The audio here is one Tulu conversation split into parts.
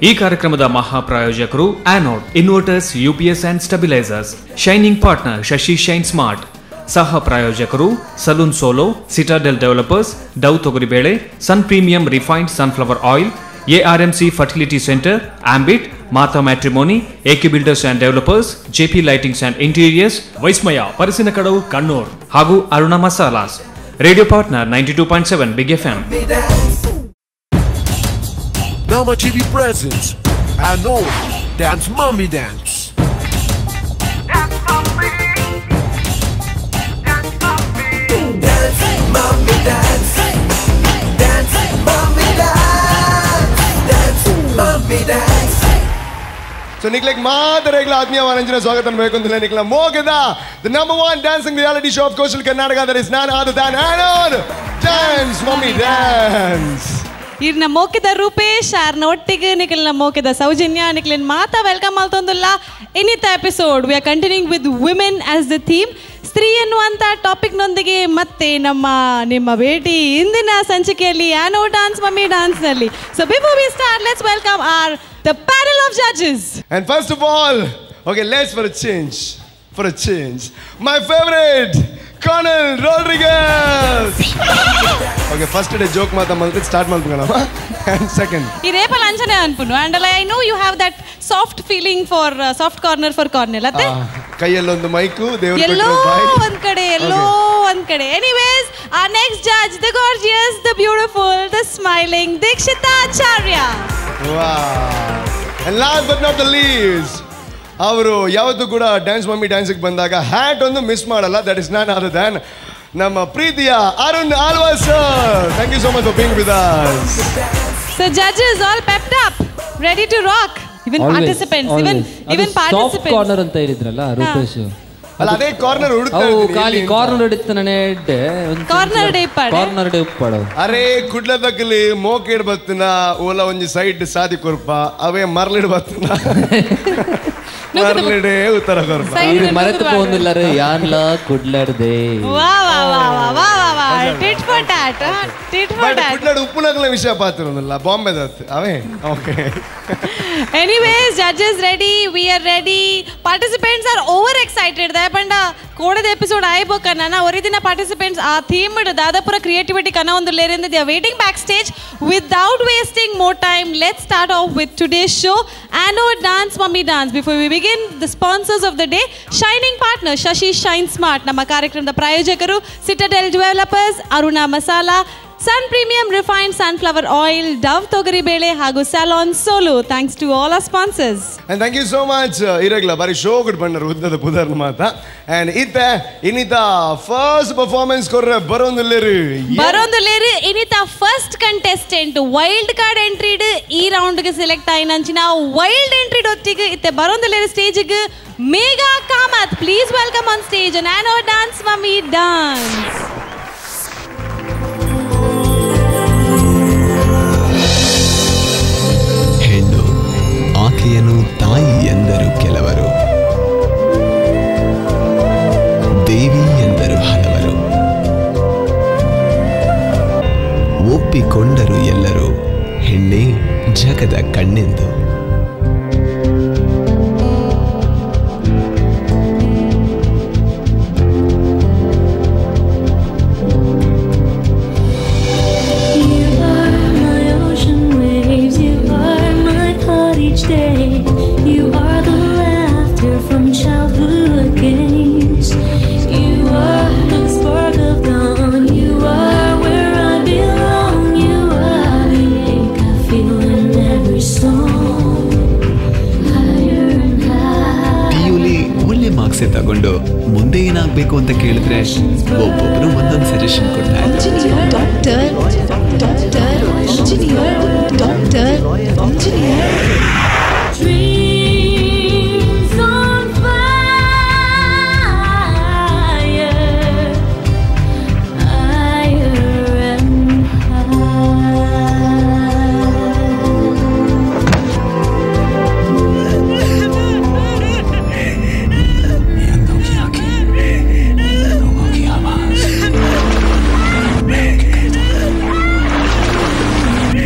ಈ ಕಾರ್ಯಕ್ರಮದ ಮಹಾಪ್ರಾಯೋಜಕರು Anode inverters, UPS and stabilisers, shining partner Shashi shine smart, ಸಹ ಪ್ರಾಯೋಜಕರು salon solo, citadel developers, Dove ತೊಗರಿಬೇಳೆ, Sun premium refined sunflower oil, ARMC fertility centre, Ambit, Mata matrimony, AK builders and developers, JP lightings and interiors, Vismaya Parassinikkadavu Kannur ಹಾಗೂ Aruna masalas. Radio partner 92.7 big FM. Nama TV presents Anode Dance Mummy Dance. Dance Mummy. Dance Mummy. Dance Mummy Dance. Dance Mummy Dance. Dance Mummy Dance. So ನಿಕ್ಲೆಗ್ ಮಾದರೆಗ್ಲ ಆತ್ಮೀಯ ವಾರಂಜಿನ ಸ್ವಾಗತ ಬೇಕು ಅಂತ ನಿಕ್ಲ ಮೋಗದ the number one dancing reality show of coastal Karnataka, that is none other than Anode Dance Mummy Dance. ಇರ್ನ ಮೋಕಿದ ರೂಪೇಶ್ ಆರ್ನ ಒಟ್ಟಿಗೆ ನಿಖಲ್ನ ಮೋಕಿದ ಸೌಜನ್ಯ ನಿಖಲಿನ ಮಾತಾ welcome ಮಾಡ್ತೊಂದಿಲ್ಲ. ಇನ್ನಿತ episode we are continuing with women as the theme, ಸ್ತ್ರೀ ಎನ್ನುವಂಥ ಟಾಪಿಕ್ನೊಂದಿಗೆ ಮತ್ತೆ ನಮ್ಮ ನಿಮ್ಮ ಭೇಟಿ ಇಂದಿನ ಸಂಚಿಕೆಯಲ್ಲಿ ಆನೋ ಡಾನ್ಸ್ ಮಮ್ಮಿ ಡಾನ್ಸ್ನಲ್ಲಿ. So before we start, let's welcome our the panel of judges. And first of all, okay, let's for a change, for a change, my favorite Colonel Rodriguez. Okay, first day joke ಮಾತಾ ಮಾಡ್ತಿದ್ದು ಸ್ಟಾರ್ಟ್ ಮಾಡ್ಕೊಂಡಮ್ಮ. And second, ಈ ರೇಪ ಲಂಚನೆ ಅನ್ಪುನು and I know you have that soft feeling for soft corner for Cornel ಅತ್ತೆ. ಕೈಯಲ್ಲೊಂದು ಮೈಕು, ದೇವರು ಎಲ್ಲೋ ಒಂದ್ ಕಡೆ, ಎಲ್ಲೋ ಒಂದ್ ಕಡೆ. Anyways, our next judge, the gorgeous, the beautiful, the smiling Dikshita Acharya. Wow. And last but not the least, ಅವರು ಯಾವತ್ತೂ ಕೂಡ ಡ್ಯಾನ್ಸ್ ಮಮ್ಮಿ ಡ್ಯಾನ್ಸಿಗೆ ಬಂದಾಗ ಹ್ಯಾಟ್ ಒಂದು ಮಿಸ್ ಮಾಡಲ್ಲ. That is none other than ನಮ್ಮ ಪ್ರೀತಿಯ Arun Alva sir. Thank you so much for being with us. So judges all pepped up, ready to rock. Even participants, even even soft corner ಅಂತ ಹೇಳಿದ್ರಲ್ಲ ರೂಪೇಶ್, ಅಲ್ಲ ಅದೇ ಕಾರ್ನರ್ ಹುಡುಕ್ತಾ ಇದ್ದೀನಿ. ಖಾಲಿ ಕಾರ್ನರ್ ಹಿಡಿತಾನೆ ಕಾರ್ನರ್ ಡೇ ಪಾಡ, ಕಾರ್ನರ್ ಡೇ ಪಾಡ. ಅರೆ ಕುಡ್ಲದಕ್ಕಲಿ ಮೋಕೇಡ್ ಬತ್ತನ ಓಲ ಒಂಜಿ ಸೈಡ್ ಸಾದಿ ಕೊರ್ಪ ಅವೇ ಮರ್ಲಿಡ್ ಬತ್ತನ ಮರ್ಲಿಡೆ ಉತ್ತರ ಕೊರ್ಪ ಮರೆತು ಪೋಂದಿಲ್ಲರೆ ಯಾನ್ಲ ಕುಡ್ಲಡ್ದೆ. ವಾ ವಾ ವಾ ವಾ ವಾ ವಾ, tit for tat, tit for tat. ಕುಡ್ಲಡ್ ಉಪ್ಪುನಗಲ ವಿಷಯ ಪಾತಿರೋದಿಲ್ಲ ಬಾಂಬೆ ದತ್ ಅವೇ. Okay, anyways, judges ready, we are ready. Participants are over excited. ದಾಯಪಂಡ ಕೋಡದ episode ಆಯ್ಬೋಕ ನನ್ನ ಒರಿದಿನ ಪಾರ್ಟಿಸಿಪೆಂಟ್ಸ್ ಆ ಥೀಮ್ ದಾದಾಪುರ ಕ್ರಿಯೇಟಿವಿಟಿ ಕನ ಒಂದು ಲೇರಿಂದ they are waiting back stage. Without wasting more time, let's start off with today's show Anode dance mummy dance. Before we begin, the sponsors of the day, shining partner Shashi shine smart, ನಮ್ಮ ಕಾರ್ಯಕ್ರಮದ ಪ್ರಾಯೋಜಕರು citadel developers, Aruna masala, Sun premium refined sunflower oil, Dove ತೊಗರಿಬೇಳೆ ಹಾಗೂ salon solo. Thanks to all our sponsors and thank you so much. ಇರಗ್ಲ ಬಾರಿ show ಗುಡ್ ಬಂಡರ್ ಉದ್ದದ ಪುದರ್ನ ಮಾತಾ. ಅಂಡ್ ಇತ್ತ ಇನ್ನಿತ ಫಸ್ಟ್ ಪರ್ಫಾರ್ಮೆನ್ಸ್ ಕೊರ್ರೆ ಬರೋಂದುಲ್ಲೇರು ಬರೋಂದುಲ್ಲೇರು ಇನ್ನಿತ ಫಸ್ಟ್ ಕಂಟೆಸ್ಟೆಂಟ್ ವೈಲ್ಡ್ ಕಾರ್ಡ್ ಎಂಟ್ರಿಡ್ ಈ ರೌಂಡ್ಗೆ ಸೆಲೆಕ್ಟ್ ಆಯಿನಂಚಿನ ವೈಲ್ಡ್ ಎಂಟ್ರಿ ಒಟ್ಟಿಗೆ ಇತ್ತೆ ಬರೋಂದುಲ್ಲೇರು ಸ್ಟೇಜ್ಗೆ Megha Kamath. Please welcome on stage Anode dance mummy dance. ಹೆಣ್ಣು ಆಕೆಯನ್ನು ತಾಯಿ ಎಂದರು ಕೆಲವರು, ದೇವಿ ಎಂದರು ಹಲವರು, ಒಪ್ಪಿಕೊಂಡರು ಎಲ್ಲರೂ ಹೆಣ್ಣೇ ಜಗದ ಕಣ್ಣೆಂದು. You are the laughter from childhood games. You are the spark of dawn. You are where I belong. You are the ache I feel in every song. Higher and higher. ಪಿಯುಲಿ ಒಳ್ಳೆ ಮಾರ್ಕ್ಸ್ ತಗೊಂಡು ಮುಂದೆ ಏನಾಗಬೇಕು ಅಂತ ಕೇಳಿದ್ರೆ ಒಬ್ಬೊಬ್ಬರು ಒಂದೊಂದು ಸಜೆಷನ್ ಕೊಡ್ತಾ ಇದ್ರು. Doctor, doctor, engineer, doctor, engineer. Dreams on fire, higher and higher. अंधों की आंखें, लोगों की आवाज,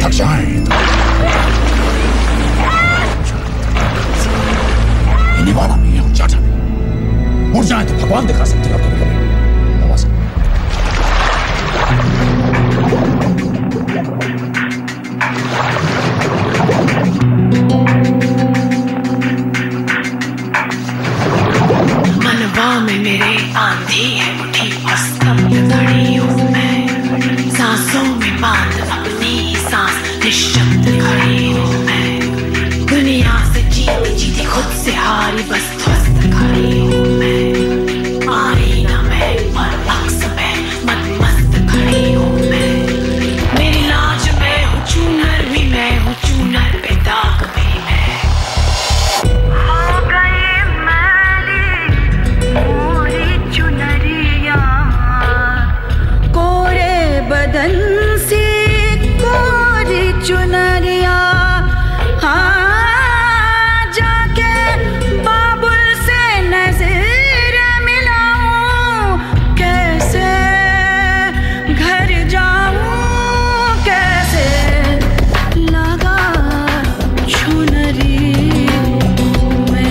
थक जाए तो जाए तो भगवान दिखा सकते हैं कभी कभी। नमस्कार। मनवा में मेरे आंधी है उठी और स्तब्ध खड़ी हूँ मैं, सांसों में बांध अपनी ही सांस निशब्द खड़ी हूँ मैं, दुनिया से जीती जीती खुद से हारी बस ध्वस्त खड़ी हूँ मैं, आईना मैं पर अक्स में मदमस्त खड़ी हूँ मैं, मेरी लाज मैं हूँ चूनर भी मैं हूँ चूनर पे दाग भी मैं। हो गई मैली मोरी चुनरिया, कोरे बदन से कोरी चुनरिया, हाँ जाके बाबुल से नजर मिलाऊं कैसे, घर जाऊं कैसे, लगा चुनरी में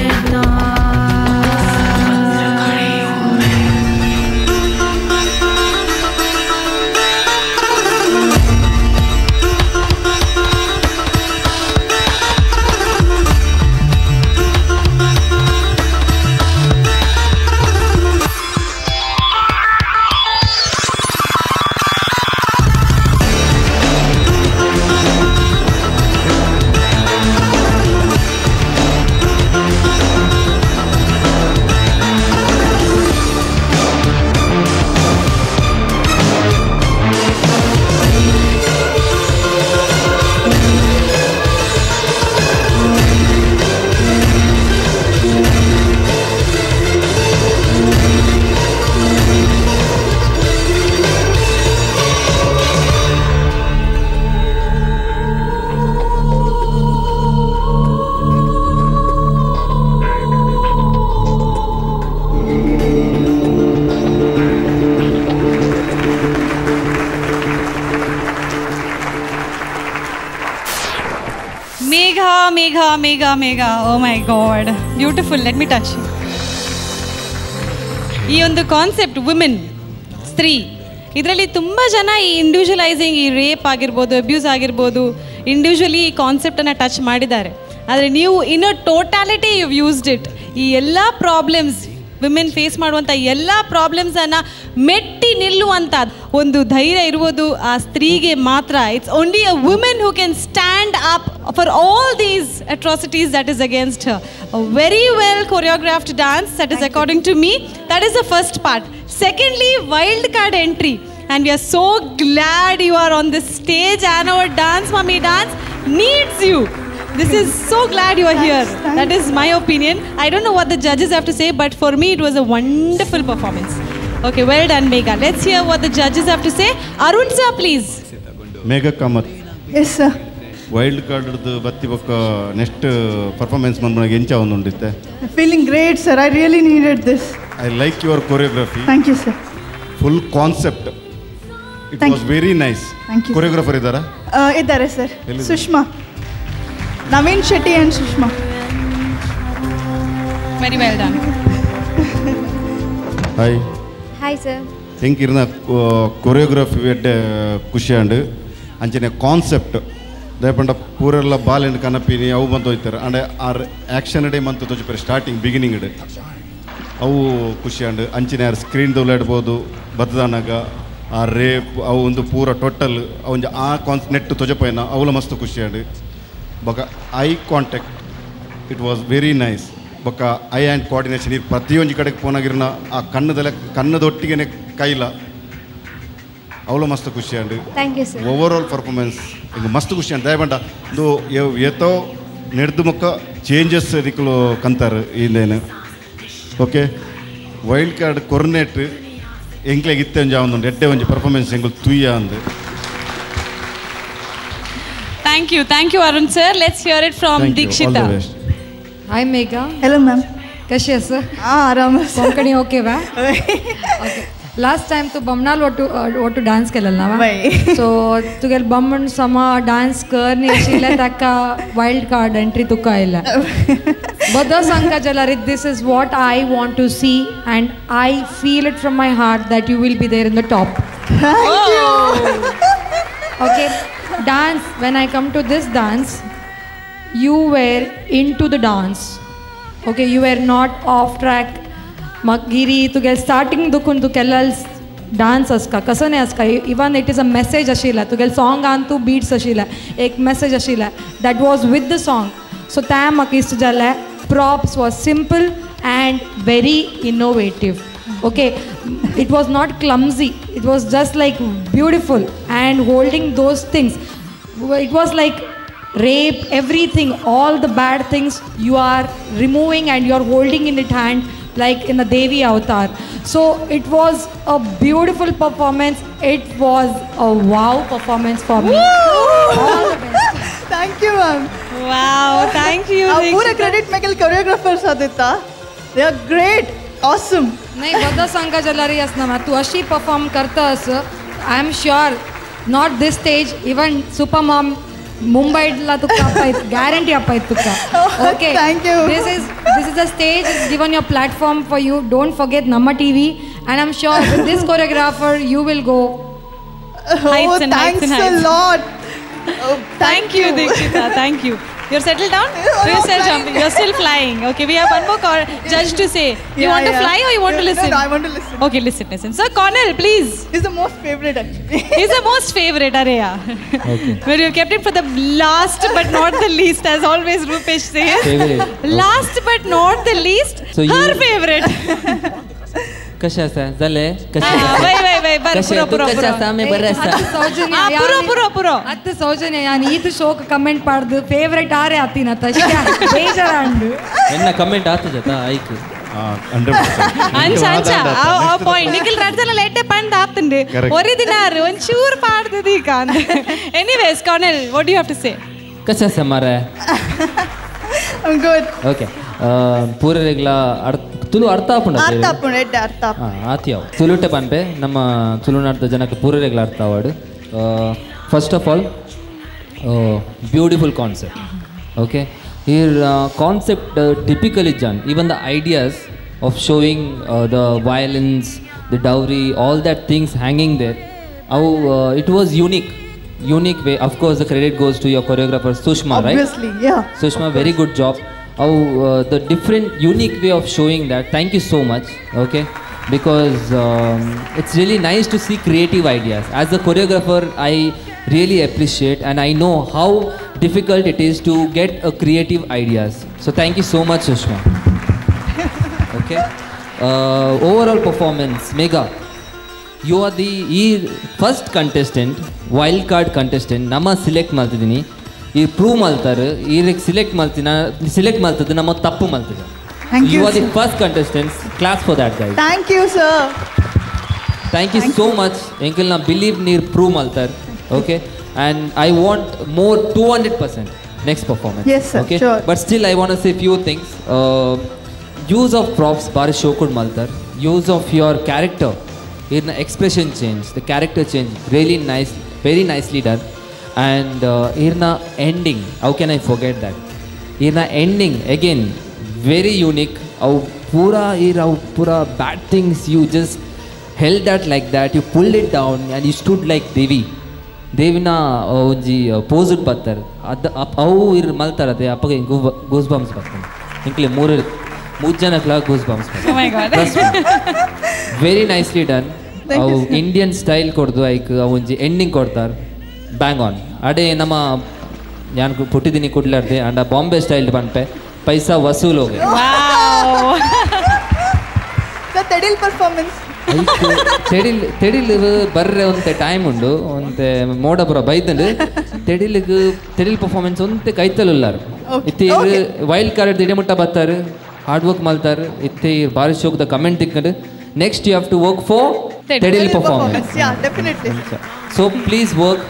Megha, Megha, Megha, Megha. Oh my God. Beautiful. Let me touch you. ಈ ಒಂದು ಕಾನ್ಸೆಪ್ಟ್ ವುಮೆನ್, ಸ್ತ್ರೀ, ಇದರಲ್ಲಿ ತುಂಬ ಜನ ಈ ಇಂಡಿವಿಜುವಲೈಸಿಂಗ್, ಈ ರೇಪ್ ಆಗಿರ್ಬೋದು, ಅಬ್ಯೂಸ್ ಆಗಿರ್ಬೋದು, ಇಂಡಿವಿಜುವಲಿ ಈ ಕಾನ್ಸೆಪ್ಟನ್ನು ಟಚ್ ಮಾಡಿದ್ದಾರೆ. ಆದರೆ ನೀವು in a totality you used it. ಈ ಎಲ್ಲ problems, women face ಮಾಡುವಂಥ ಎಲ್ಲ ಪ್ರಾಬ್ಲಮ್ಸನ್ನು ಮೆಟ್ಟಿ ನಿಲ್ಲುವಂಥ ಒಂದು ಧೈರ್ಯ ಇರುವುದು ಆ ಸ್ತ್ರೀಗೆ ಮಾತ್ರ. It's only a women who can stand up for all these atrocities that is against her. A very well choreographed dance, that is according to me. That is the first part. Secondly, wild card entry. And we are so glad you are on this stage, and our Dance Mummy Dance needs you. This is so glad you are here. That is my opinion. I don't know what the judges have to say, but for me it was a wonderful performance. Okay, well done, Megha. Let's hear what the judges have to say. Arun sir, please. Megha Kamath. Yes, sir. Wild card ಬತ್ತಿ ಬೊಕ್ಕ next performance ಮನ್ಪುನಗ ಎಂಚ ಒಂದುಂಡಿತ್ತೆ? Feeling great, sir. I really needed this. I like your choreography. Thank you, sir. Full concept. It Thank was you. Very nice. Thank you. Choreographer ಇದ್ದಾರಾ? ಇದ್ದಾರೆ sir. ಎಲ್ಲಿದ್ದಾರೆ? Sushma, Naveen Shetty and Sushma. Very well done. Hi. Hi sir. ಎಂಕ್ ಇರ್ನ choreography ಎಡ್ಡೆ ಖುಷಿ and ಅಂಚನೆ concept ದಯಪಂಡ ಪೂರೆಲ್ಲ ball ಕನಪಿನಿ ಅವು ಬಂದು ಹೋಯ್ತಾರೆ and R action day ಮಂತು ತೋಜಿಪೇರು starting beginning ಇಡೆ ಅವು ಖುಷಿ ಅಂಡ್ ಅಂಚಿನ ಆರ್ ಸ್ಕ್ರೀನ್ ಇಡ್ಬೋದು ಬತ್ತದಾನಾಗ ಆ ರೇಪ್ ಅವು ಒಂದು ಪೂರ ಟೋಟಲ್ ಅವು ಆ ಕಾನ್ಸ್ ನೆಟ್ ತೊಜಪೈನ ಅವಲ ಮಸ್ತ್ ಖುಷಿ ಅಂಡ್ ಬೊಕ eye contact it was very nice. ಬೊಕ I and coordination ಈ ಪ್ರತಿಯೊಂದು ಕಡೆಗೆ ಫೋನಾಗಿರ್ನ ಆ ಕಣ್ಣದೆಲ್ಲ ಕಣ್ಣದೊಟ್ಟಿಗೆ ಕೈಲ ಅವಳು ಮಸ್ತ್ ಖುಷಿ and Thank you, sir. Over all performance ಈಗ ಮಸ್ತ್ ಖುಷಿ ಅಂಡ್ ದಯಬಂಡ ಇದು ಏತೋ ನೆಡ್ದು ಮೊಕ್ಕ ಚೇಂಜಸ್ ನಿಕ್ಕಲು ಕಂತಾರೆ ಇಂದೇನು okay wild card ಕೊರ್ನೆಟ್ ಎಂಕ್ಲೆಗ್ ಇತ್ತೆ ಒಂಜಿ ಒಂದುಂಡು ಎಡ್ಡೆ ಒಂಜಿ ಪರ್ಫಾರ್ಮೆನ್ಸ್ ಎಂಕುಲು ತುಯ್ಯ ಅಂದು. Thank you. Thank you, Arun sir. Let's hear it from Thank you. All Dikshita. the best. Hi Megha. Hello ma'am. कशी आसा? ಆರಾಮ. कोंकणी ओके बा? Okay. Last time तू बमणाल ಒಟ್ಟು ಒಟ್ಟು डांस केलेलो ना? सो तुगेले बमण समा डांस कर न्ही आशिल्लें ताका wild card entry तुका आयला. Bada Sanka Jalari, this is what I want to see and I feel it from my heart that you will be there in the top. Thank you. Okay, dance, when I come to this dance, you were into the dance. Okay, you were not off track. Magiri, to get starting dukun to kellal dance aska, kasane aska. Even it is a message ashila. To get song antu beats ashila. Ek message ashila. That was with the song. So tam akist jala. Props was simple and very innovative. Okay, it was not clumsy. It was just like beautiful and holding those things. It was like rape, everything, all the bad things you are removing and you are holding in it hand like in the Devi avatar. So it was a beautiful performance. It was a wow performance for me. All the best. Thank you, ma'am. Wow, thank you. Pura credit Megal choreographers adita. They are great, awesome. Nahi, Bada Sanka Jalari asna ma. Tu ashi perform karta as. I am sure, not this stage, even Super Mom Mumbai la tukka appa guarantee appa tukka. Okay. Thank you. This is a stage is given your platform for you. Don't forget Namma TV, and I'm sure with this choreographer you will go heights and heights and heights. Thanks a lot. Oh, thank you, Dikshita. Thank you. You're settled down? You're still jumping. You're still flying. Okay, we have one more judge to say. You want to fly or you want to listen? No, I want to listen. Okay, listen, listen. Sir, Cornell, please. He's the most favorite, actually. He's the most favorite, Areya. Okay. Well, you kept it for the last but not the least, as always Rupesh says. Favorite. Okay. Last but not the least, so her favorite. कशा आसा जाले कशें कशें आसा आमी बरें आसा पुरो पुरो पुरो ಅತ್ತ ಸೌಜನ್ಯ ಯಾನ್ ಈತ ಶೋಕ್ ಕಮೆಂಟ್ ಪಾಡ್ದು ಫೇವರೇಟ್ ಆರೆ ಆತಿನ ಬೇಜಾರಾಂಡು ಎನ್ನ ಕಮೆಂಟ್ ಆತು ಜತ ಐಕ್ 100% ಅಂಚ ಅಂಚ ಆ ಪಾಯಿಂಟ್ ನಿಖಿಲ್ ರಡ್ದಲ ಲೇಟೆ ಪಂಡ್ ಆತಂಡೆ ಒರಿ ದಿನಾರು ಒಂಚೂರು ಪಾಡ್ದು ದೀಕ anyways Cornell what do you have to say ಕಶೆ ಆಸ ಮಾರೆ I am good okay ಪೂರರೆಗ್ಲ Tulu ಅರ್ಥ ಆಪುಂಡು ಅರ್ಥ ಆಪುಂಡು ಎಡ್ಡೆ ಅರ್ಥ ಆಪುಂಡು ಆತಿಯಾವು ತುಳುಟೆ ಪನ್ಪೆ ನಮ್ಮ ತುಳುನಾಡ್ದ ಜನಕ್ಕೆ ಪೂರರೆಗ್ಲ ಅರ್ಥ ಆವಡು first of all beautiful concept okay ಈ ಕಾನ್ಸೆಪ್ಟ್ ಟಿಪಿಕಲ್ ಇಜ್ಜಾನ್ even the ideas of showing the violence the dowry all that things hanging there ಅವು it was unique unique way. Of course, the credit goes to your choreographer Sushma, right? Obviously, yeah. Sushma, very good job. How the different unique way of showing that. Thank you so much. Okay, because it's really nice to see creative ideas. As a choreographer, I really appreciate and I know how difficult it is to get a creative ideas. So thank you so much, Sushma. Okay. Overall performance, Megha. You are the first contestant, wild card contestant. Nama select maltidini. Ee prove maltare. Ee select maltina, select maltadu nama tappu maltida. Thank you. You are the first contestant. Class for that, guys. Thank you, sir. Thank you so much. Enkel na believe neer prove maltar. Okay. And I want more 200% next performance. Yes, sir. Okay. Sure. But still, I want to say few things. Use of props, bar shokud maltar. Use of your character. In expression change, the character change, really nice, very nicely done. And irna ending, how can I forget that? Irna ending again, very unique. How pura ir, how pura bad things, you just held that like that, you pulled it down and you stood like Devi. Devina onji pose battar. Ad how ir maltarate appage goosebumps battar. Inkle mooru janakla goosebumps. Oh my God. Very nicely done. ಅವು Indian style ಕೊಡ್ದು ಐಕ್ ಒಂಜಿ ending ಕೊಡ್ತಾರೆ bang on ಅಡೆ ನಮ್ಮ ಯಾನ್ ಪುಟ್ಟಿದ್ದೀನಿ ಕುಡ್ಲಾರ್ದೆ and Bombay style ಪನ್ಪೆ ಪೈಸಾ ವಸೂಲ್ ಹೋಗಿ ತೆಡಿಲ್ ಪರ್ಫಾರ್ಮೆನ್ಸ್ ತೆಡಿಲ್ ತೆಡಿಲ್ ಬರ್ರೆ ಒಂತೆ ಟೈಮ್ ಉಂಡು ಒಂತೆ ಮೋಡಪುರ ಬೈದಂಡು ತೆಡಿಲ್ಗ್ ತೆಡಿಲ್ ಪರ್ಫಾರ್ಮೆನ್ಸ್ ಒಂತೆ ಕೈತಲುಲ್ಲಾರು ಇತ್ತೆ ವೈಲ್ಡ್ ಕಾರ್ಡ್ ದಿಡೆ ಮುಟ್ಟ ಬತ್ತಾರೆ ಹಾರ್ಡ್ ವರ್ಕ್ ಮಲ್ತಾರೆ ಇತ್ತೆ ಬಾರಿ ಶೋಕ್ದ comment ತಿಕ್ಕಂಡು next you have to work for Tedil performance. Yeah, definitely. So please work,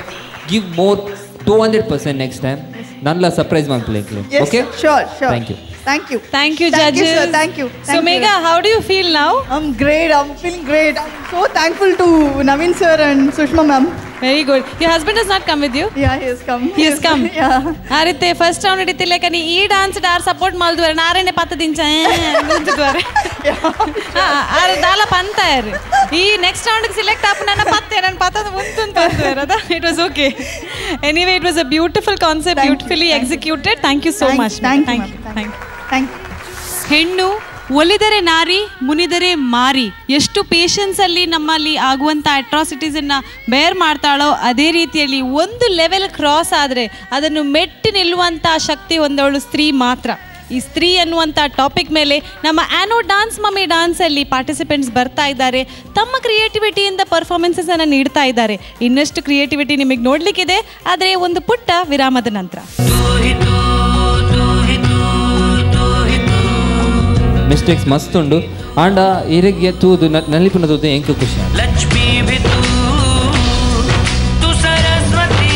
give more 200% next time. Nanla surprise man play. Yes, okay? Sure, sure. Thank you. Thank you. Thank you, Thank you, judges. sir. Thank you. So, Thank you. Megha, how do you feel now? I'm great. I'm feeling great. I'm so thankful to Naveen sir and Sushma ma'am. Very good. Your husband has not come with you? Yeah, he has come. He has come. Yeah. ಆರಿತ್ತೆ first round ಹಿಡಿತಿಲ್ಲ ಕನಿ ಈ ಡಾನ್ಸ್ ಆರ್ ಸಪೋರ್ಟ್ ಮಾಡಿದ್ವರೆ ನಾರೇನೆ ಪತ್ತ ದಿಂಚ ನಿಂತಿದ್ವರೆ ಆರ್ ದಾಲ ಪಂತಾಯರ್ ಈ ನೆಕ್ಸ್ಟ್ ರೌಂಡ್ ಸೆಲೆಕ್ಟ್ ಆಪ್ ನನ್ನ ಪತ್ತೆ ನನ್ನ ಪತ್ತದ ಮುಂತುಂತ ಪಂತಾಯರ್ ಅದ. It was okay. Anyway, it was a beautiful concept, beautifully executed. Thank you so much. Thank you, thank ma'am. You, thank you. Thank you. ಹೆಣ್ಣು ಒಲಿದರೆ ನಾರಿ, ಮುನಿದರೆ ಮಾರಿ. ಎಷ್ಟು ಪೇಷನ್ಸಲ್ಲಿ ನಮ್ಮಲ್ಲಿ ಆಗುವಂಥ ಅಟ್ರಾಸಿಟೀಸನ್ನು ಬೇರ್ ಮಾಡ್ತಾಳೋ, ಅದೇ ರೀತಿಯಲ್ಲಿ ಒಂದು ಲೆವೆಲ್ ಕ್ರಾಸ್ ಆದರೆ ಅದನ್ನು ಮೆಟ್ಟಿ ನಿಲ್ಲುವಂಥ ಶಕ್ತಿ ಹೊಂದವಳು ಸ್ತ್ರೀ ಮಾತ್ರ. ಈ ಸ್ತ್ರೀ ಅನ್ನುವಂಥ ಟಾಪಿಕ್ ಮೇಲೆ ನಮ್ಮ ಆ್ಯನೋ ಡಾನ್ಸ್ ಮಮ್ಮಿ ಡಾನ್ಸಲ್ಲಿ ಪಾರ್ಟಿಸಿಪೆಂಟ್ಸ್ ಬರ್ತಾ ಇದ್ದಾರೆ, ತಮ್ಮ ಕ್ರಿಯೇಟಿವಿಟಿಯಿಂದ ಪರ್ಫಾರ್ಮೆನ್ಸಸನ್ನು ನೀಡ್ತಾ ಇದ್ದಾರೆ. ಇನ್ನಷ್ಟು ಕ್ರಿಯೇಟಿವಿಟಿ ನಿಮಗೆ ನೋಡಲಿಕ್ಕಿದೆ, ಆದರೆ ಒಂದು ಪುಟ್ಟ ವಿರಾಮದ ನಂತರ. ಮಿಸ್ಟೇಕ್ಸ್ ಮಸ್ತ್ ಉಂಡು ಆಂಡ ಇರೆಗೆ ತೂದು ನಲಿಪುನ ತೂದು ಎಂಕ್ ಖುಷಿ ಆಂಡ್. ಲಕ್ಷ್ಮೀ ಭಿ ತೂ ತೂ Saraswati.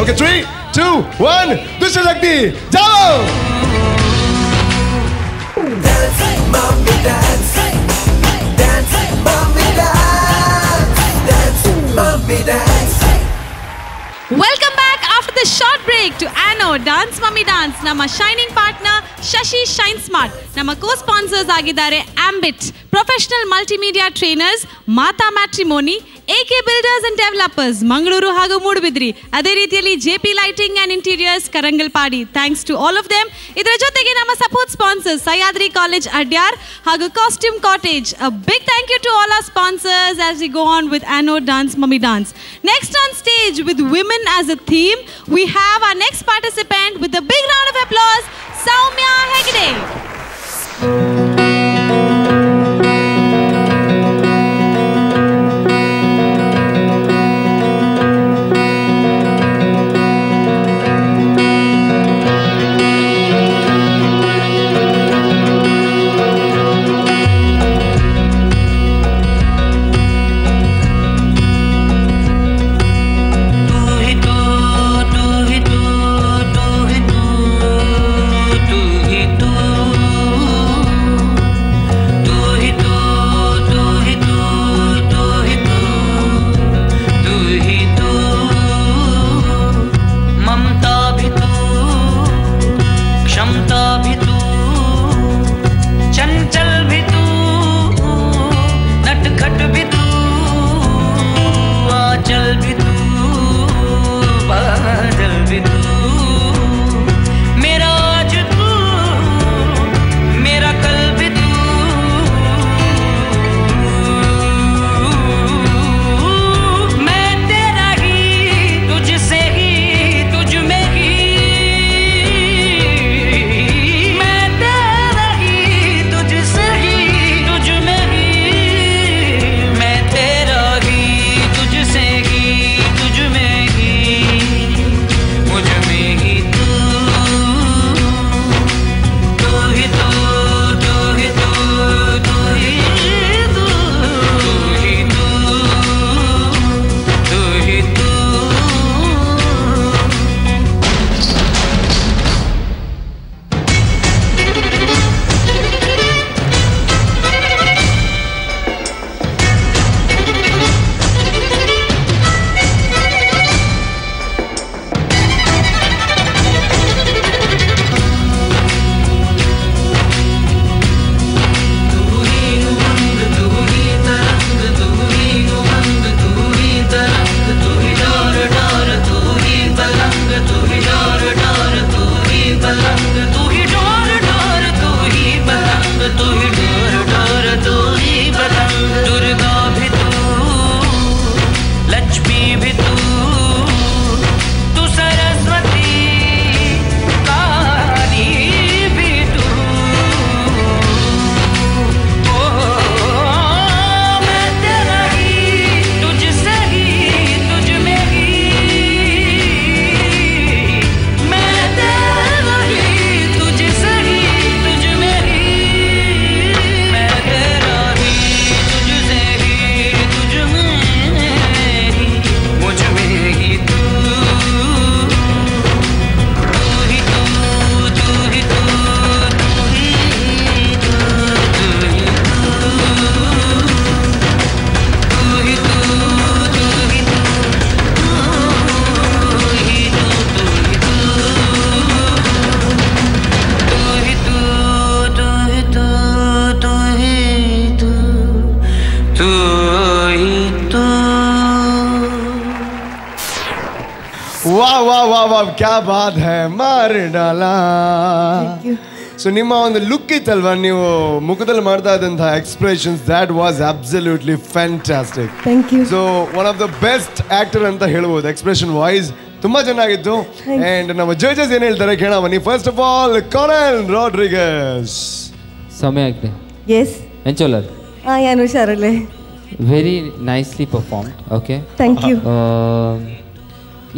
Okay, 3, 2, 1, Dushashakti ಜಾओ. Dance, mommy, dance. Dance, mommy, dance. Dance, mommy, dance. Welcome back after the short break to Anno Dance Mummy Dance. ನಮ್ಮ shining partner Shashi shine smart, ನಮ್ಮ ಕೋ ಸ್ಪಾನ್ಸರ್ಸ್ ಆಗಿದ್ದಾರೆ Ambit professional multimedia trainers, Mata matrimony, A K builders and developers Mangaluru ಹಾಗೂ ಮೂಡುಬಿದ್ರಿ, ಅದೇ ರೀತಿಯಲ್ಲಿ J P lighting and interiors Karangalpady. Thanks to all of them. ಇದರ ಜೊತೆಗೆ ನಮ್ಮ support sponsors Sahyadri college Adyar ಹಾಗೂ costume cottage. A big thank you to all our sponsors as we go on with Anno Dance Mummy Dance. Next on stage with women as a theme, we have our next participant with a big round of applause, Soumya Hegde. तू ही तू, तू ही तू, तू ही तू, तू ही तू. ವಾಹ್ ವಾಹ್ ವಾಹ್ ವಾಹ್, ಕ್ಯಾ ಬಾತ್ ಹೈ, ಮಾರ್ ಡಾಲಾ. ಸೊ ನಿಮ್ಮ ಒಂದು ಲುಕ್ ಇತ್ತಲ್ವಾ, ನೀವು ಮುಖದಲ್ಲಿ ಮಾಡ್ತಾ ಇದ್ದಂತಹ expressions, that was absolutely fantastic. Thank you. So one of the best actor ಅಂತ ಹೇಳ್ಬೋದು, ಎಕ್ಸ್ಪ್ರೆಷನ್ ವೈಸ್ ತುಂಬಾ ಚೆನ್ನಾಗಿತ್ತು. ಅಂಡ್ ನಮ್ಮ ಜಡ್ಜಸ್ ಏನ್ ಹೇಳ್ತಾರೆ ಕೇಳೋಣ ಬನ್ನಿ. First of all Coral Rodrigues. ಸಮಯ ಆಗಿದೆ. ಎಸ್. ಎಂಚೋಲರ್? ಹಾಂ, ಏನು ಹುಷಾರಲ್ಲೇ. Very nicely performed. Okay, thank you.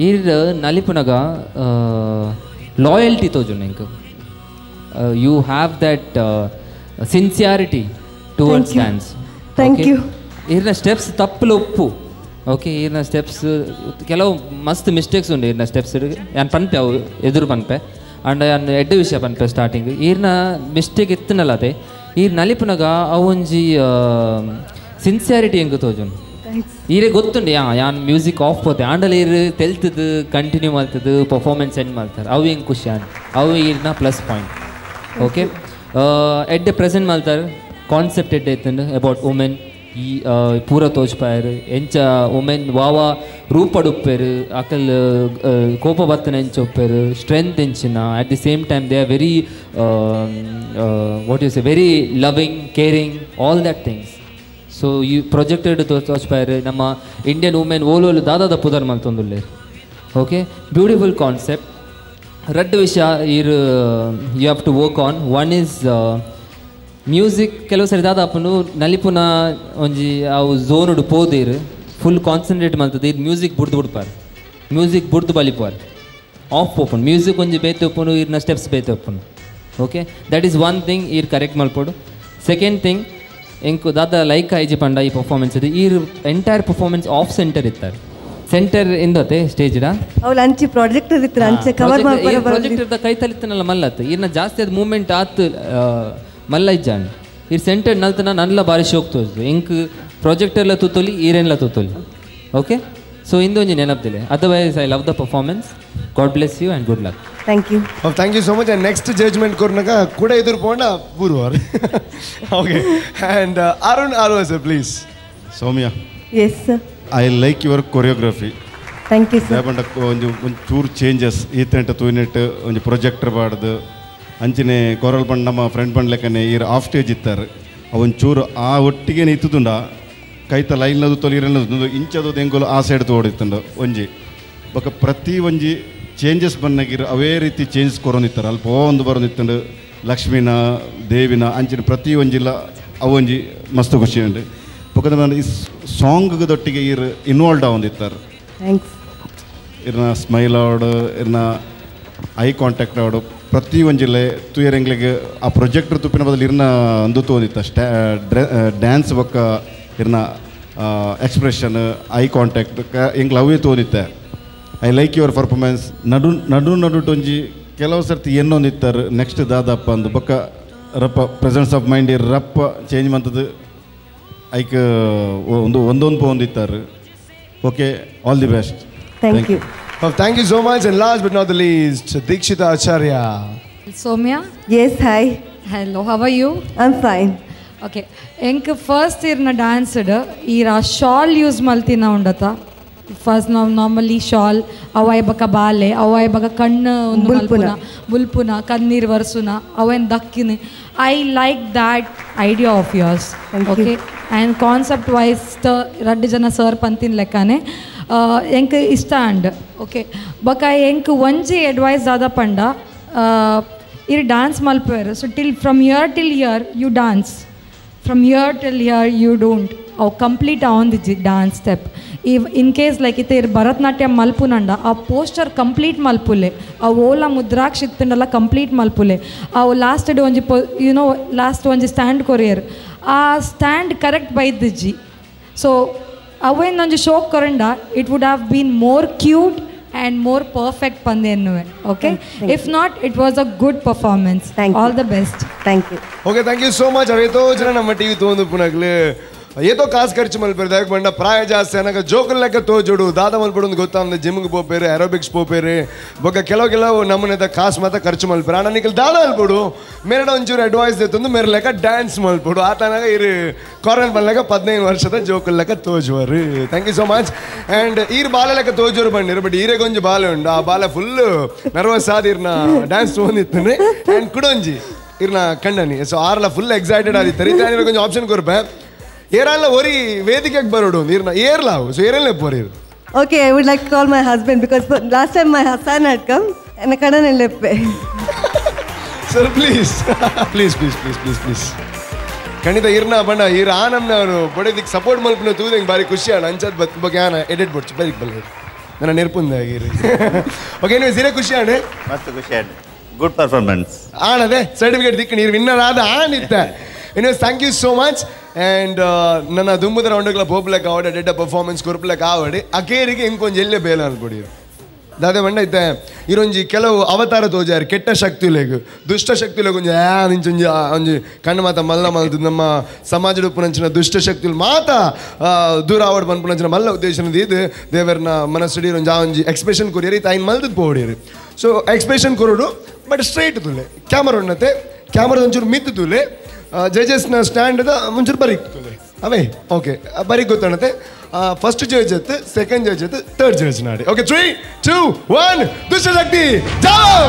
ಈರ್ ನಲಿಪುನಗ loyalty ತೋಜುಂಡು ಎಂಕ್. You have that sincerity towards dance. Thank you. ಈರ್ನ steps ತಪ್ಪಲು ಒಪ್ಪು. ಓಕೆ, ಈರ್ನ ಸ್ಟೆಪ್ಸ್ ಕೆಲವು ಮಸ್ತ್ ಮಿಸ್ಟೇಕ್ಸ್ ಉಂಡು ಈರ್ನ ಸ್ಟೆಪ್ಸ್. ಯಾನ್ ಪನ್ಪೆ ಅವು ಎದುರು ಪನ್ಪೆ, ಅಂಡ್ ಯಾನ್ ಎಡ್ಡೆ ವಿಷಯ ಪನ್ಪೆ ಸ್ಟಾರ್ಟಿಂಗ್. ಈರ್ನ ಮಿಸ್ಟೇಕ್ ಇತ್ತನಲ್ಲ ಅದೇ ಈರ್ ನಲಿಪುನಗ ಅವೊಂಜಿ ಸಿನ್ಸಿಯಾರಿಟಿ ಎಂಕ್ ತೋಜುಂಡು. ಈರೇ ಗೊತ್ತುಂಡು ಯಾ ಯಾನ್ ಮ್ಯೂಸಿಕ್ ಆಫ್ ಪೋತೆ ಆಂಡಲ ಈರ್ ತೆಲ್ತದು ಕಂಟಿನ್ಯೂ ಮಾಡ್ತದು ಪರ್ಫಾರ್ಮೆನ್ಸ್ ಎಂಡ್ ಮಾಡ್ತಾರೆ. ಅವು ಹೆಂಗೆ ಖುಷಿ ಆಂಡ್ ಅವು ಈರ್ನ plus point. Okay, ಎಡ್ಡೆ ಪ್ರೆಸೆಂಟ್ ಮಾಡ್ತಾರೆ. ಕಾನ್ಸೆಪ್ಟ್ ಎಡ್ಡೆ ಇತ್ತಂಡು ಅಬೌಟ್ ವುಮೆನ್. ಈ ಪೂರ ತೋಜ್ಪಾಯರು ಎಂಚ ವುಮೆನ್ ವಾವ ರೂಪಡುಪ್ಪೇರು, ಅಕಲ್ ಕೋಪ ಬತ್ತನ ಎಂಚ ಒಪ್ಪೇರು, ಸ್ಟ್ರೆಂತ್ ಎಂಚಿನ. At the same time they are very what you say very loving, caring, all that things. So ಈ ಪ್ರೊಜೆಕ್ಟೆಡ್ ತೋಜ್ಪಾಯರು ನಮ್ಮ ಇಂಡಿಯನ್ ವುಮೆನ್ ಓಲೋಲು ದಾದಾದ ಪುದರ್ ಮಲ್ತೊಂದುಲ್ಲೇರು. Okay, beautiful concept. ರಡ್ಡ್ ವಿಷಯ ಈರ್ you have to work on. One is music. ಕೆಲವು ಸರಿ ದಾದಾಪುನು ನಲಿಪುನ ಒಂಜಿ ಅವು ಝೋನುಡು ಪೋದಿರು ಫುಲ್ ಕಾನ್ಸಂಟ್ರೇಟ್ ಮಲ್ತದೆ. ಇದು ಮ್ಯೂಸಿಕ್ ಬುಡ್ದು ಬಿಡ್ಪಾರು, ಮ್ಯೂಸಿಕ್ ಬುಡ್ದು ಬಲಿಪಾರು, ಆಫ್ ಪೋಪುಂಡು ಮ್ಯೂಸಿಕ್ ಒಂಜಿ ಬೇತೆ ಒಪ್ಪುಂಡು, ಈರ್ನ ಸ್ಟೆಪ್ಸ್ ಬೇತೆ ಒಪ್ಪುಂಡು. Okay, that is one thing ಈರ್ ಕರೆಕ್ಟ್ ಮಲ್ಪೊಡು. ಸೆಕೆಂಡ್ ಥಿಂಗ್ ಎಂಕು ದಾದ ಲೈಕ್ ಆಯ್ಜಿ ಪಂಡ ಈ ಪರ್ಫಾರ್ಮೆನ್ಸ್ ಇದು ಈರ್ entire performance of centre ಇತ್ತಾರೆ. ಸೆಂಟರ್ ಇಂದತೆ ಸ್ಟೇಜ್ ಅವಳು ಅಂಚಿ ಪ್ರಾಜೆಕ್ಟರ್ ಇತ್ತು, ಅಂಚೆ ಕವರ್ ಮಾಡ್ತಾರೆ. ಪ್ರಾಜೆಕ್ಟರ್ ಕೈ ತಲಿತನಲ್ಲ ಮಲ್ಲತ್ತು ಈರ್ನ ಜಾಸ್ತಿ ಅದು ಮೂವ್ಮೆಂಟ್ ಆತು ಮಲ್ಲ ಇಜ್ಜಾಂಡ್. ಈರ್ ಸೆಂಟರ್ ನಲ್ತನ ನಲ್ಲ ಬಾರಿ ಶೋಕ್ ತೋಜ್ದು. ಎಂಕ್ ಪ್ರಾಜೆಕ್ಟರ್ಲ ತೂತೊಲಿ, ಈರೇನ್ಲ ತೂತೊಲಿ. ಓಕೆ, ಸೊ ಇಂದೊಂಜಿ ನೆನಪ್ದಿಲ್ಲ. Otherwise I love the performance. God bless you and good luck. Thank you. Thank you so much. And next judgment ಕೊರ್ನಗ ಕೂಡ ಎದುರು ಪೋಂಡ ಬೂರುವಾರ್. Okay, and Arun Alva sir please. Soumya. Yes sir. I like your choreography. Thank you sir. ದಾಪಂಡ ಒಂಜಿ ಒಂಜಿ ಚೂರು changes ಈತನೆಟ್ಟ ತೂಯಿನೆಟ್ ಒಂಜಿ projector ಪಾಡ್ದು ಅಂಚಿನೆ coral ಪಂಡ ನಮ್ಮ ಫ್ರೆಂಡ್ ಪಂಡ್ಲೆಕ್ಕನೆ ಈರ್ ಆಫ್ ಸ್ಟೇಜ್ ಇತ್ತಾರೆ. ಅವೊಂದು ಚೂರು ಆ ಒಟ್ಟಿಗೆ ಇತ್ತುಂಡ ಕೈತ ಲೈನ್ಲದು ತೊಲಿರನ್ನದು ಇಂಚದು ದೆಂಗುಲು ಆ ಸೈಡ್ ತೋಡಿತ್ತುಂಡು ಒಂಜಿ ಬೊಕ ಪ್ರತಿ ಒಂಜಿ ಚೇಂಜಸ್ ಬನ್ನಗಿರು ಅವೇ ರೀತಿ ಚೇಂಜಸ್ ಕೊರೊಂದಿತ್ತಾರೆ. ಅಲ್ಪ ಒಂದು ಬರೋದಿತ್ತುಂಡು ಲಕ್ಷ್ಮೀನ ದೇವಿನ ಅಂಚಿನ ಪ್ರತಿ ಒಂಜಿಲ ಅವೊಂಜಿ ಮಸ್ತ್ ಖುಷಿ ಉಂಡು. ಬೊಕ ಈ ಸಾಂಗ್ದೊಟ್ಟಿಗೆ ಈರ್ ಇನ್ವಾಲ್ವ್ ಆವೊಂದಿತ್ತಾರೆ. Thanks. ಇರ್ನ ಸ್ಮೈಲ್ ಆವಡು, ಇರ್ನ ಐ ಕಾಂಟ್ಯಾಕ್ಟ್ ಆವಡು, ಪ್ರತಿ ಒಂಜಿಲೆ ತೂಯರೆಂಗ್ಲಿಗೆ ಆ ಪ್ರೊಜೆಕ್ಟರ್ ತುಪ್ಪಿನ ಬದಲು ಇರ್ನ ಅಂದು ತೋಂದಿತ್ತ ಸ್ಟ್ಯಾ ಡ್ಯಾನ್ಸ್ ಬೊಕ್ಕ ಇರ್ನ expression eye contact ಎಂಗ್ಲ ಅವೇ ತೋಂದಿತ್ತೆ. I like your performance. ನಡು ನಡು ನಡುಟೊಂಜಿ ಕೆಲವು ಸರ್ತಿ ಎನ್ನೊಂದಿತ್ತಾರೆ ನೆಕ್ಸ್ಟ್ ದಾದಪ್ಪ ಅಂದು ಬೊಕ್ಕ ರಪ್ಪ presence of mind ರಪ್ಪ change ಮಂತದ್ದು ಐಕ್ ಒಂದು ಒಂದೊಂದು ಪೋಂದಿತ್ತಾರೆ. Okay, all the best. Thank you. Thank you so much. And last but not the least, Dikshita Acharya. Soumya. Yes, hi. Hello, how are you? I'm fine. Okay, ಎಂಕ್ first ಇರ್ನ danced ಈರ shawl use ಮಲ್ತಿನ ಉಂಡತ. First ನಾವು normally shawl ಅವಾಯ್ ಬಕ ಬಾಲೆ ಅವಾಯ್ ಬಕ ಕಣ್ಣು ಒಂದು ಮಲ್ಪುನ ಬುಲ್ಪುನ ಕಣ್ಣೀರು ವರ್ಸುನ ಅವೇನು ದಕ್ಕಿನ. I like that idea of yours. Okay, and concept wise ರಡ್ಡು ಜನ ಸರ್ ಪಂತಿನ ಲೆಕ್ಕನೆ ಎಂಕ್ ಇಷ್ಟ ಅಂಡ್. ಓಕೆ, ಬಕ ಎಂಕ್ ಒಂಜಿ ಅಡ್ವೈಸ್ ದಾದ ಪಂಡ ಇರ್ dance ಮಲ್ಪೇರು. So till from here till here you dance, from here till here you don't. ಅವು ಕಂಪ್ಲೀಟ್ ಆವೊಂದಿಜ್ಜಿ ಡ್ಯಾನ್ಸ್ ಸ್ಟೆಪ್. ಇವ್ in case like ಇತ್ತೆ ಇರ್ ಭರತನಾಟ್ಯ ಮಲ್ಪುನಂಡ ಆ ಪೋಸ್ಟರ್ ಕಂಪ್ಲೀಟ್ ಮಲ್ಪುಲೆ, ಆ ಓಲ ಮುದ್ರಾಕ್ಷ ಇತ್ತಂಡಲ್ಲ ಕಂಪ್ಲೀಟ್ ಮಲ್ಪುಲೆ. ಅವು ಲಾಸ್ಟ್ ಒಂಜಿ ಯುನೋ ಲಾಸ್ಟ್ ಒಂಜಿ ಸ್ಟ್ಯಾಂಡ್ ಕೊರಿಯರ್, ಆ ಸ್ಟ್ಯಾಂಡ್ ಕರೆಕ್ಟ್ ಬೈದಿಜ್ಜಿ. ಸೊ ಅವೇನೊಂಜಿ ಶೋಕ್ ಕೊರಂಡ it would have been more cute and more perfect ಪಂದೆ ಎನ್ನುವೆ. Okay, if not it was a good performance. All the best. Thank you. Okay, thank you so much. ಅವೇತೋ ಜನ ನಮ್ಮ TV ತೋಂದು ಪುನಗ್ಲು ಏತೋ ಕಾಸು ಖರ್ಚು ಮಲ್ಪೇರು ದಾಯಕ ಬಂಡ ಪ್ರಾಯ ಜಾಸ್ತಿ ಅನಗ ಜೋಕುಲ್ ಲೆಕ್ಕ ತೋಜೋಡು ದಾದ ಮಲ್ಪಡು ಗೊತ್ತಾಂದ ಜಿಮ್ಗೆ ಪೋಪೇರು ಏರೋಬಿಕ್ಸ್ ಪೋಪೇರು ಬೊಕ್ಕ ಕೆಲವು ಕೆಲವು ನಮ್ಮನೆದ ಕಾಸು ಮಾತ್ರ ಖರ್ಚು ಮಲ್ಪೇರು ಆಣ ನಿಕಲ್ ದಾದ ಅಲ್ಪಡು ಮೇರಡ ಒಂಚೂರು ಅಡ್ವೈಸ್ ದೇತಂದು ಮೇರೆ ಲೆಕ್ಕ ಡ್ಯಾನ್ಸ್ ಮಲ್ಪಡು ಆತನಾಗ ಇರು ಕಾರನ್ ಬಂದಾಗ 15 ವರ್ಷದ ಜೋಕುಲ್ ಲೆಕ್ಕ ತೋಜುವರು. Thank you so much. And ಈರ್ ಬಾಲ ಲೆಕ್ಕ ತೋಜೋರು ಬಂದಿರು ಬಟ್ ಈರೆ ಗೊಂಜಿ ಬಾಲೆ ಉಂಡು ಆ ಬಾಲ ಫುಲ್ ನರ್ವಸ್ ಆದಿರ್ನ ಡ್ಯಾನ್ಸ್ ತೋಂದಿತ್ತು ಆ್ಯಂಡ್ ಕುಡೊಂಜಿ ಇರ್ನ ಕಣ್ಣನಿ ಸೊ ಆರ್ಲ ಫುಲ್ ಎಕ್ಸೈಟೆಡ್ ಆದಿತ್ತಾರೆ ಇತ್ತ ಕೊಂಚ ಆಪ್ಷನ್ ಕೊರ್ಪೆ ಏರಲ್ಲ ಒರಿ ವೇದಿಕೆಗೆ ಬರೋಡು ಇರ್ನ ಏರ್ಲ ಸೊ ಏರಲ್ಲೇ ಪೋರಿರು. Okay, I would like to call my husband because last time my son had come and ಕಣ್ಣನೆ ಲೆಪ್ಪೆ. Sir please please please please please please ಖಂಡಿತ ಇರ್ನ ಬಣ್ಣ ಇರ್ ಆನಮ್ನ ಅವರು ಬಡದಿಕ್ಕೆ ಸಪೋರ್ಟ್ ಮಲ್ಪನ ತೂದಂಗೆ ಭಾರಿ ಖುಷಿ ಆಣ ಅಂಚದ ಬತ್ ಬಗ್ಗೆ ಆನ ಎಡಿಟ್ ಬಡ್ಚು ಬರೀಕ್ ಬಲ್ಲ ನನ್ನ ನೆರ್ಪುಂದ ಆಗಿರಿ. ಓಕೆ ನೀವು ಸೀರೆ ಖುಷಿ ಆಣೆ ಮಸ್ತ್ ಖುಷಿ ಆಣೆ ಗುಡ್ ಪರ್ಫಾರ್ಮೆನ್ಸ್ ಆಣದೆ ಸರ್ಟಿಫಿಕೇಟ್ ದಿಕ್ಕ ನೀರು ವಿನ್ನರ್ ಆದ ಆನಿತ್ತ. Anyways thank you so much. And ನನ್ನ ದುಂಬುದ ರೌಂಡ್ಗಳ ಪೋಪ್ಲಕ್ ಆವಡೆ ಡೆಡ್ಡ ಪರ್ಫಾರ್ಮೆನ್ಸ್ ಕೊರ್ಪ್ಲಕ್ ಆವಡೆ ಅಕೇರಿಗೆ ಇಂಕೊಂಜ್ ಎಲ್ಲೇ ಬೇಲ ಅನ್ಕೊಡಿ ದಾದೆ ಬಂಡ ಐತೆ ಇರೊಂಜಿ ಕೆಲವು ಅವತಾರ ತೋಜಾರು ಕೆಟ್ಟ ಶಕ್ತಿಲೆಗ್ ದುಷ್ಟ ಶಕ್ತಿಲೆಗ್ ಒಂಜಿ ನಿಂಚೊಂಜಿ ಒಂಜಿ ಕಣ್ಣು ಮಾತ ಮಲ್ಲ ಮಲ್ದು ನಮ್ಮ ಸಮಾಜದ ಉಪ್ಪುನಂಚಿನ ದುಷ್ಟ ಶಕ್ತಿಲು ಮಾತ ದೂರ ಆವಡ್ ಪನ್ಪುನಂಚಿನ ಮಲ್ಲ ಉದ್ದೇಶನ ಇದು ದೇವರನ ಮನಸ್ಸುಡಿ ಒಂಜಿ ಆ ಒಂಜಿ ಎಕ್ಸ್ಪ್ರೆಷನ್ ಕೊರಿಯರಿ ತಾಯಿನ ಮಲ್ದದ್ ಪೋಡಿಯರು. ಸೊ ಎಕ್ಸ್ಪ್ರೆಷನ್ ಕೊರಡು ಬಟ್ ಸ್ಟ್ರೈಟ್ ತುಲೆ ಕ್ಯಾಮರಾ ಉಣ್ಣತೆ ಕ್ಯಾಮರಾ ಒಂಚೂರು ಮಿತ್ತು ತುಲೆ ಜಡ್ಜಸ್ನ ಸ್ಟ್ಯಾಂಡ್ದ ಒಂಚೂರು ಬರೀಕ್ ತುಲೆ ಅವೇ ಓಕೆ ಬರೀಕ್ ಗೊತ್ತಾಣತೆ. ಫಸ್ಟ್ ಜಡ್ಜ್ ಅತ್ತು ಸೆಕೆಂಡ್ ಜಡ್ಜ್ ಅತ್ತು ಥರ್ಡ್ ಜಡ್ಜ್ ನಾಡಿ. ಓಕೆ 3 2 1 ದುಷ್ಟಶಕ್ತಿ ಜಾವ್.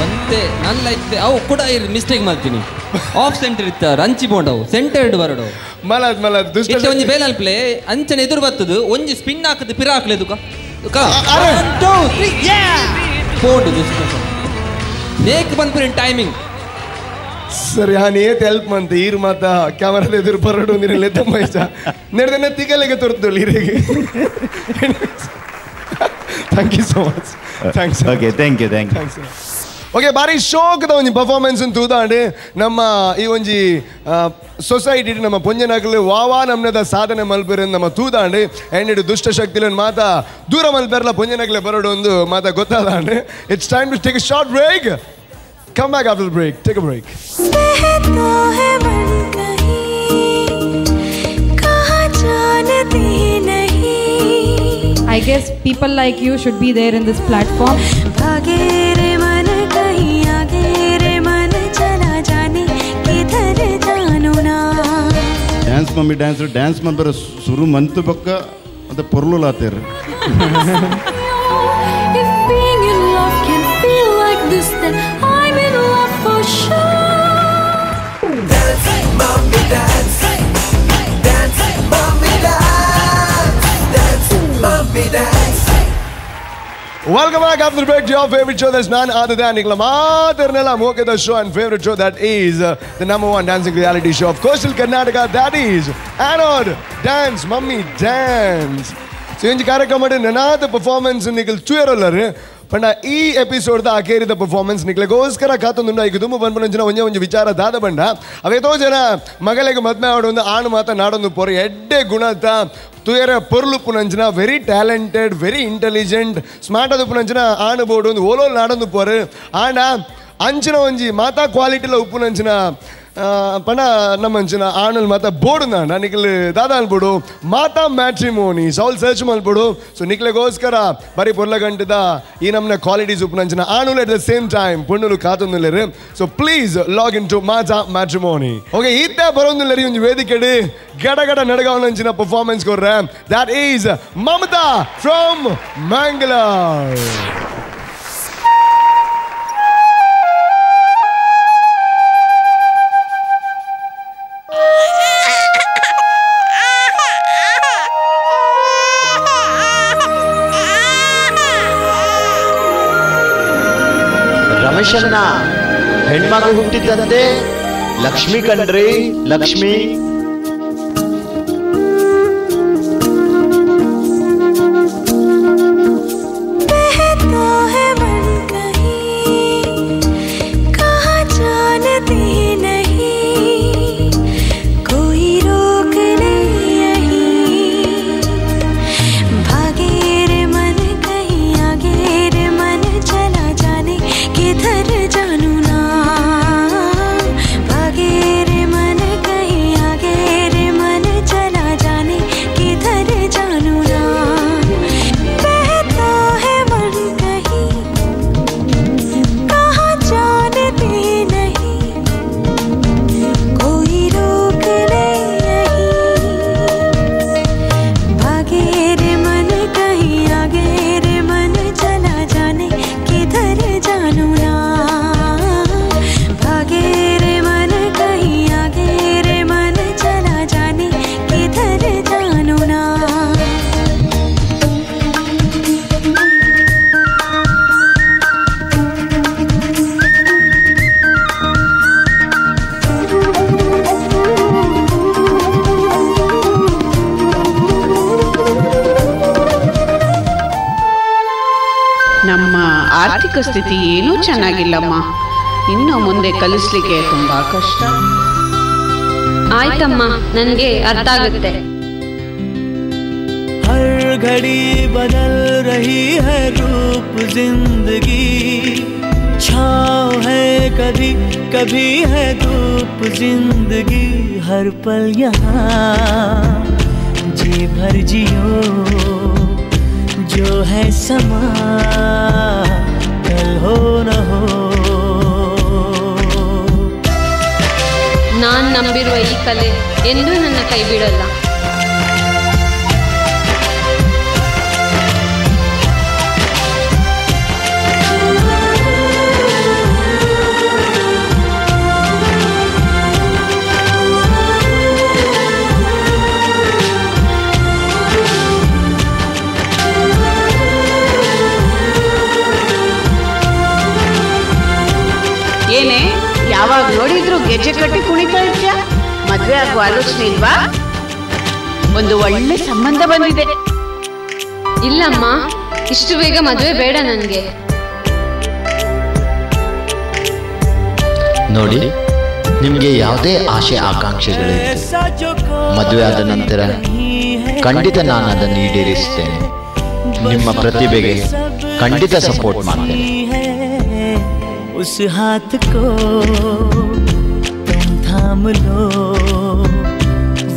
ಒಂದೇ ನನ್ನ ಇತ್ತೆ ಅವು ಕೂಡ ಮಿಸ್ಟೇಕ್ ಮಾಡ್ತೀನಿ ಆಫ್ ಸೆಂಟರ್ ಇತ್ತ ರಂಚಿ ಬೋಂಡವು ಸೆಂಟರ್ಡ್ ಬರಡು ಮಲದ್ ಮಲದ್ ದುಷ್ಟ ಒಂಜಿ ಬೇಲಲ್ ಪ್ಲೇ ಅಂಚನೆ ಎದುರು ಬರ್ತದು ಒಂಜಿ ಸ್ಪಿನ್ ಹಾಕದು ಪಿರ ಹಾಕ್ಲೆ ದುಕ 1 2 3 ಯಾ ಬೋಂಡು ದುಷ್ಟ ನೇಕ್ ಬಂದ್ಪುರಿ ಟೈಮಿಂಗ್. ಸರಿ ಹಾನ್ ಏತ್ ಹೆಲ್ಪ್ ಮಂತ ಈರ್ ಮಾತ ಕ್ಯಾಮರಾದ ಎದುರು ಬರಡು ನೀರಲ್ಲಿ ತಮ್ಮ ಇಷ್ಟ ನೆಡ್ದನ್ನ ತಿಗಲಿಗೆ ತೋರ್ತದಲ್ಲ ಈರಿಗೆ. Thank you so much. Thanks. Okay thank you thank you. Thanks. Okay ಬಾರಿ ಶೋಕದ ಒಂಜಿ ಪರ್ಫಾರ್ಮೆನ್ಸ್ ತೂದಾಂಡ್ ನಮ್ಮ ಈ ಒಂಜಿ ಸೊಸೈಟಿ ನಮ್ಮ ಪೊಂಜನಾಗಲಿ ವಾವಾ ನಮ್ಮದ ಸಾಧನೆ ಮಲ್ಪೆರ್ ನಮ್ಮ ತೂದಾಂಡ್ ಆ್ಯಂಡ್ ಇಡು ದುಷ್ಟ ಶಕ್ತಿಲನ್ ಮಾತ ದೂರ ಮಲ್ಪೆರ್ಲ ಪೊಂಜನಾಗಲೆ ಬರೋಡು ಒಂದು ಮಾತ ಗೊತ್ತಾದಾಂಡ್. It's time to take a short break. Come back after the break. Take a break. बहता है मन कहीं, कहाँ जानती नहीं. I guess people like you should be there in this platform. भागे रे मन कहीं आगे रे मन चला जाने किधर जानो ना. Dance mummy dance dance ಮಂಬರ ಶುರು ಮಂತು ಪಕ್ಕ ಅಂತ ಪೊರ್ಲುಲಾತೇರು. If being in love can feel like this, then I'm in love for sure. Dance, mommy, dance. Dance, mommy, dance. Dance, mommy, dance. Welcome back after the break to your favorite show. That's none other than Nikla Matarnella Mokeda show and favorite show that is the #1 dancing reality show of coastal Karnataka. That is Anod Dance Mummy Dance. So ಈ ಕಾರ್ಯಕ್ರಮ ನನಾದ performance ನಿಖಲ್ ಚೂಯರಲ್ಲರು ಪಂಡ ಈ ಎಪಿಸೋಡ್ದ ಅಕೇರಿದ performance ನಿಕ್ಲೆಗೋಸ್ಕರ ಕಾತೊಂದುಂಡು. ಈಗ ತುಂಬ ಬಂದ್ಪುನಂಚಿನ ಒಂಜೆ ಒಂಜಿ ವಿಚಾರ ದಾದ ಬಂಡ ಅವೇತೋ ಜನ ಮಗಲಿಗೆ ಮದ್ಮೆ ಆಡೊಂದು ಆಣು ಮಾತ ನಾಡೊಂದು ಪೊರೆ ಎಡ್ಡೆ ಗುಣತ ತುಯರ ಪೊರ್ಲು ಪುನಂಚಿನ very talented very intelligent smart ಅದು ಪುನಂಚಿನ ಆಣು ಬೋರ್ಡು ಒಂದು ಓಲೋಲ್ ನಾಡೊಂದು ಪೊರೆ ಆಂಡ ಅಂಚಿನ ಒಂಜಿ ಮಾತಾ ಕ್ವಾಲಿಟಿಲ ಉಪ್ಪುನಂಚಿನ ಪಣ ನಮ್ಮಂಚಿನ ಆಣಲ್ ಮಾತ ಬೋರ್ಡು ನಾಡ ನಿಖಲ್ ದಾದಾ ಅನ್ಬೋಡು ಮಾತಾ ಮ್ಯಾಟ್ರಿಮೋನಿ ಸೌಲ್ ಸರ್ಚ್ ಮಲ್ಬೋಡು. ಸೊ ನಿಕ್ಲೆಗೋಸ್ಕರ ಬರೀ ಪೊರ್ಲಗಂಟದ ಈ ನಮ್ಮನ ಕ್ವಾಲಿಟೀಸ್ ಉಪ್ಪುನಂಚಿನ ಆಣುಲು at the same time ಪೊಣ್ಣುಲು ಕಾತೊಂದುಲ್ಲೆರ್. So please log in to Mata matrimony. Okay ಈತ ಬರೋಂದುಲ್ಲೆರ್ ಒಂಜಿ ವೇದಿಕೆಡ್ ಗಡ ಗಡ ನಡಗವನಂಚಿನ ಪರ್ಫಾರ್ಮೆನ್ಸ್ ಕೊರ್ರೆ. That is Mamata from Mangalore. ರಮೇಶಣ್ಣ ಹೆಣ್ಮಗು ಹುಟ್ಟಿದ್ದಂತೆ ಲಕ್ಷ್ಮಿ ಕಣ್ರಿ ಲಕ್ಷ್ಮಿ. बहता है मन कहीं, कहाँ जानती नहीं, कोई रोक नहीं यहीं. भागे रे मन कहीं आगे रे मन चला जाने किधर जानू ना. भागे रे मन कहीं ಸ್ಥಿತಿ ಏನೂ ಚೆನ್ನಾಗಿಲ್ಲಮ್ಮ. ಇನ್ನು ಮುಂದೆ ಕಲಿಸ್ಲಿಕ್ಕೆ ತುಂಬ ಕಷ್ಟ. ಆಯ್ತಮ್ಮ, ನನಗೆ ಅರ್ಥ ಆಗುತ್ತೆ. ಹರ್ ಘಡಿ ಬದಲ್ ರಹಿ ಹೈ ರೂಪ್ ಜಿಂದಗಿ, छाँव है कभी कभी है धूप जिंदगी, हर पल यहाँ जी भर जियो, जो है समा कल हो न हो. ನಾನು ನಂಬಿರುವ ಈ ಕಲೆ ಎಂದೂ ನನ್ನ ಕೈ ಬಿಡಲ್ಲ. ಏನೇ ಯಾವಾಗ ನೋಡಿದ್ರು ಗೆಜ್ಜೆ ಕಟ್ಟಿ ಕುಣಿತಾ ಇರ್ತೀಯ? ಮದುವೆ ಆಗುವ ಆಲೋಚನೆ ಇಲ್ವಾ? ಒಂದು ಒಳ್ಳೆ ಸಂಬಂಧ ಬಂದಿದೆ. ಇಲ್ಲಮ್ಮ, ಇಷ್ಟು ಬೇಗ ಮದುವೆ ಬೇಡ ನನಗೆ. ನೋಡಿ, ನಿಮಗೆ ಯಾವುದೇ ಆಶೆ ಆಕಾಂಕ್ಷೆಗಳಿತ್ತು, ಮದುವೆ ಆದ ನಂತರ ಖಂಡಿತ ನಾನು ಅದನ್ನು ಈಡೇರಿಸುತ್ತೇನೆ. ನಿಮ್ಮ ಪ್ರತಿಭೆಗೆ ಖಂಡಿತ ಸಪೋರ್ಟ್ ಮಾಡ್ತೇನೆ. उस हाथ को तुम थाम लो,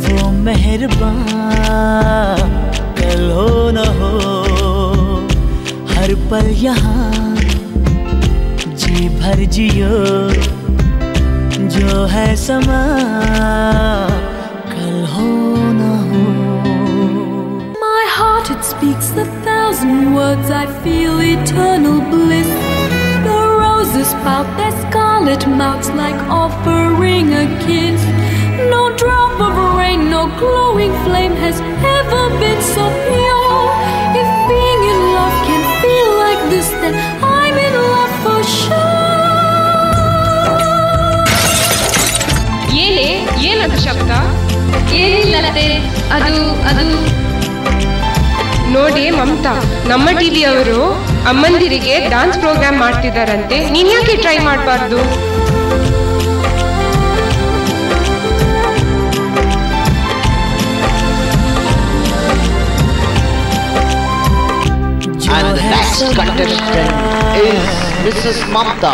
वो मेहरबान कल हो न हो, हर पल यहाँ जी भर जियो, जो है समा कल हो न हो. My heart it speaks a thousand words, I feel eternal bliss. The roses pout their scarlet mouths like offering a kiss. No drop of rain, no glowing flame has ever been so pure. If being in love can feel like this, then I'm in love for sure. ಏನೇ ಏನದು ಶಬ್ದ? ಏನಿಲ್ಲತ್ತೆ, ಅದು ಅದು ನೋಡಿ ಮಮತಾ, ನಮ್ಮ ಟಿವಿಯವರು ಅಮ್ಮಂದಿರಿಗೆ ಡಾನ್ಸ್ ಪ್ರೋಗ್ರಾಮ್ ಮಾಡ್ತಿದ್ದಾರಂತೆ, ನೀನ್ ಯಾಕೆ ಟ್ರೈ ಮಾಡಬಾರ್ದು? And the next contestant is Mrs. Mamta.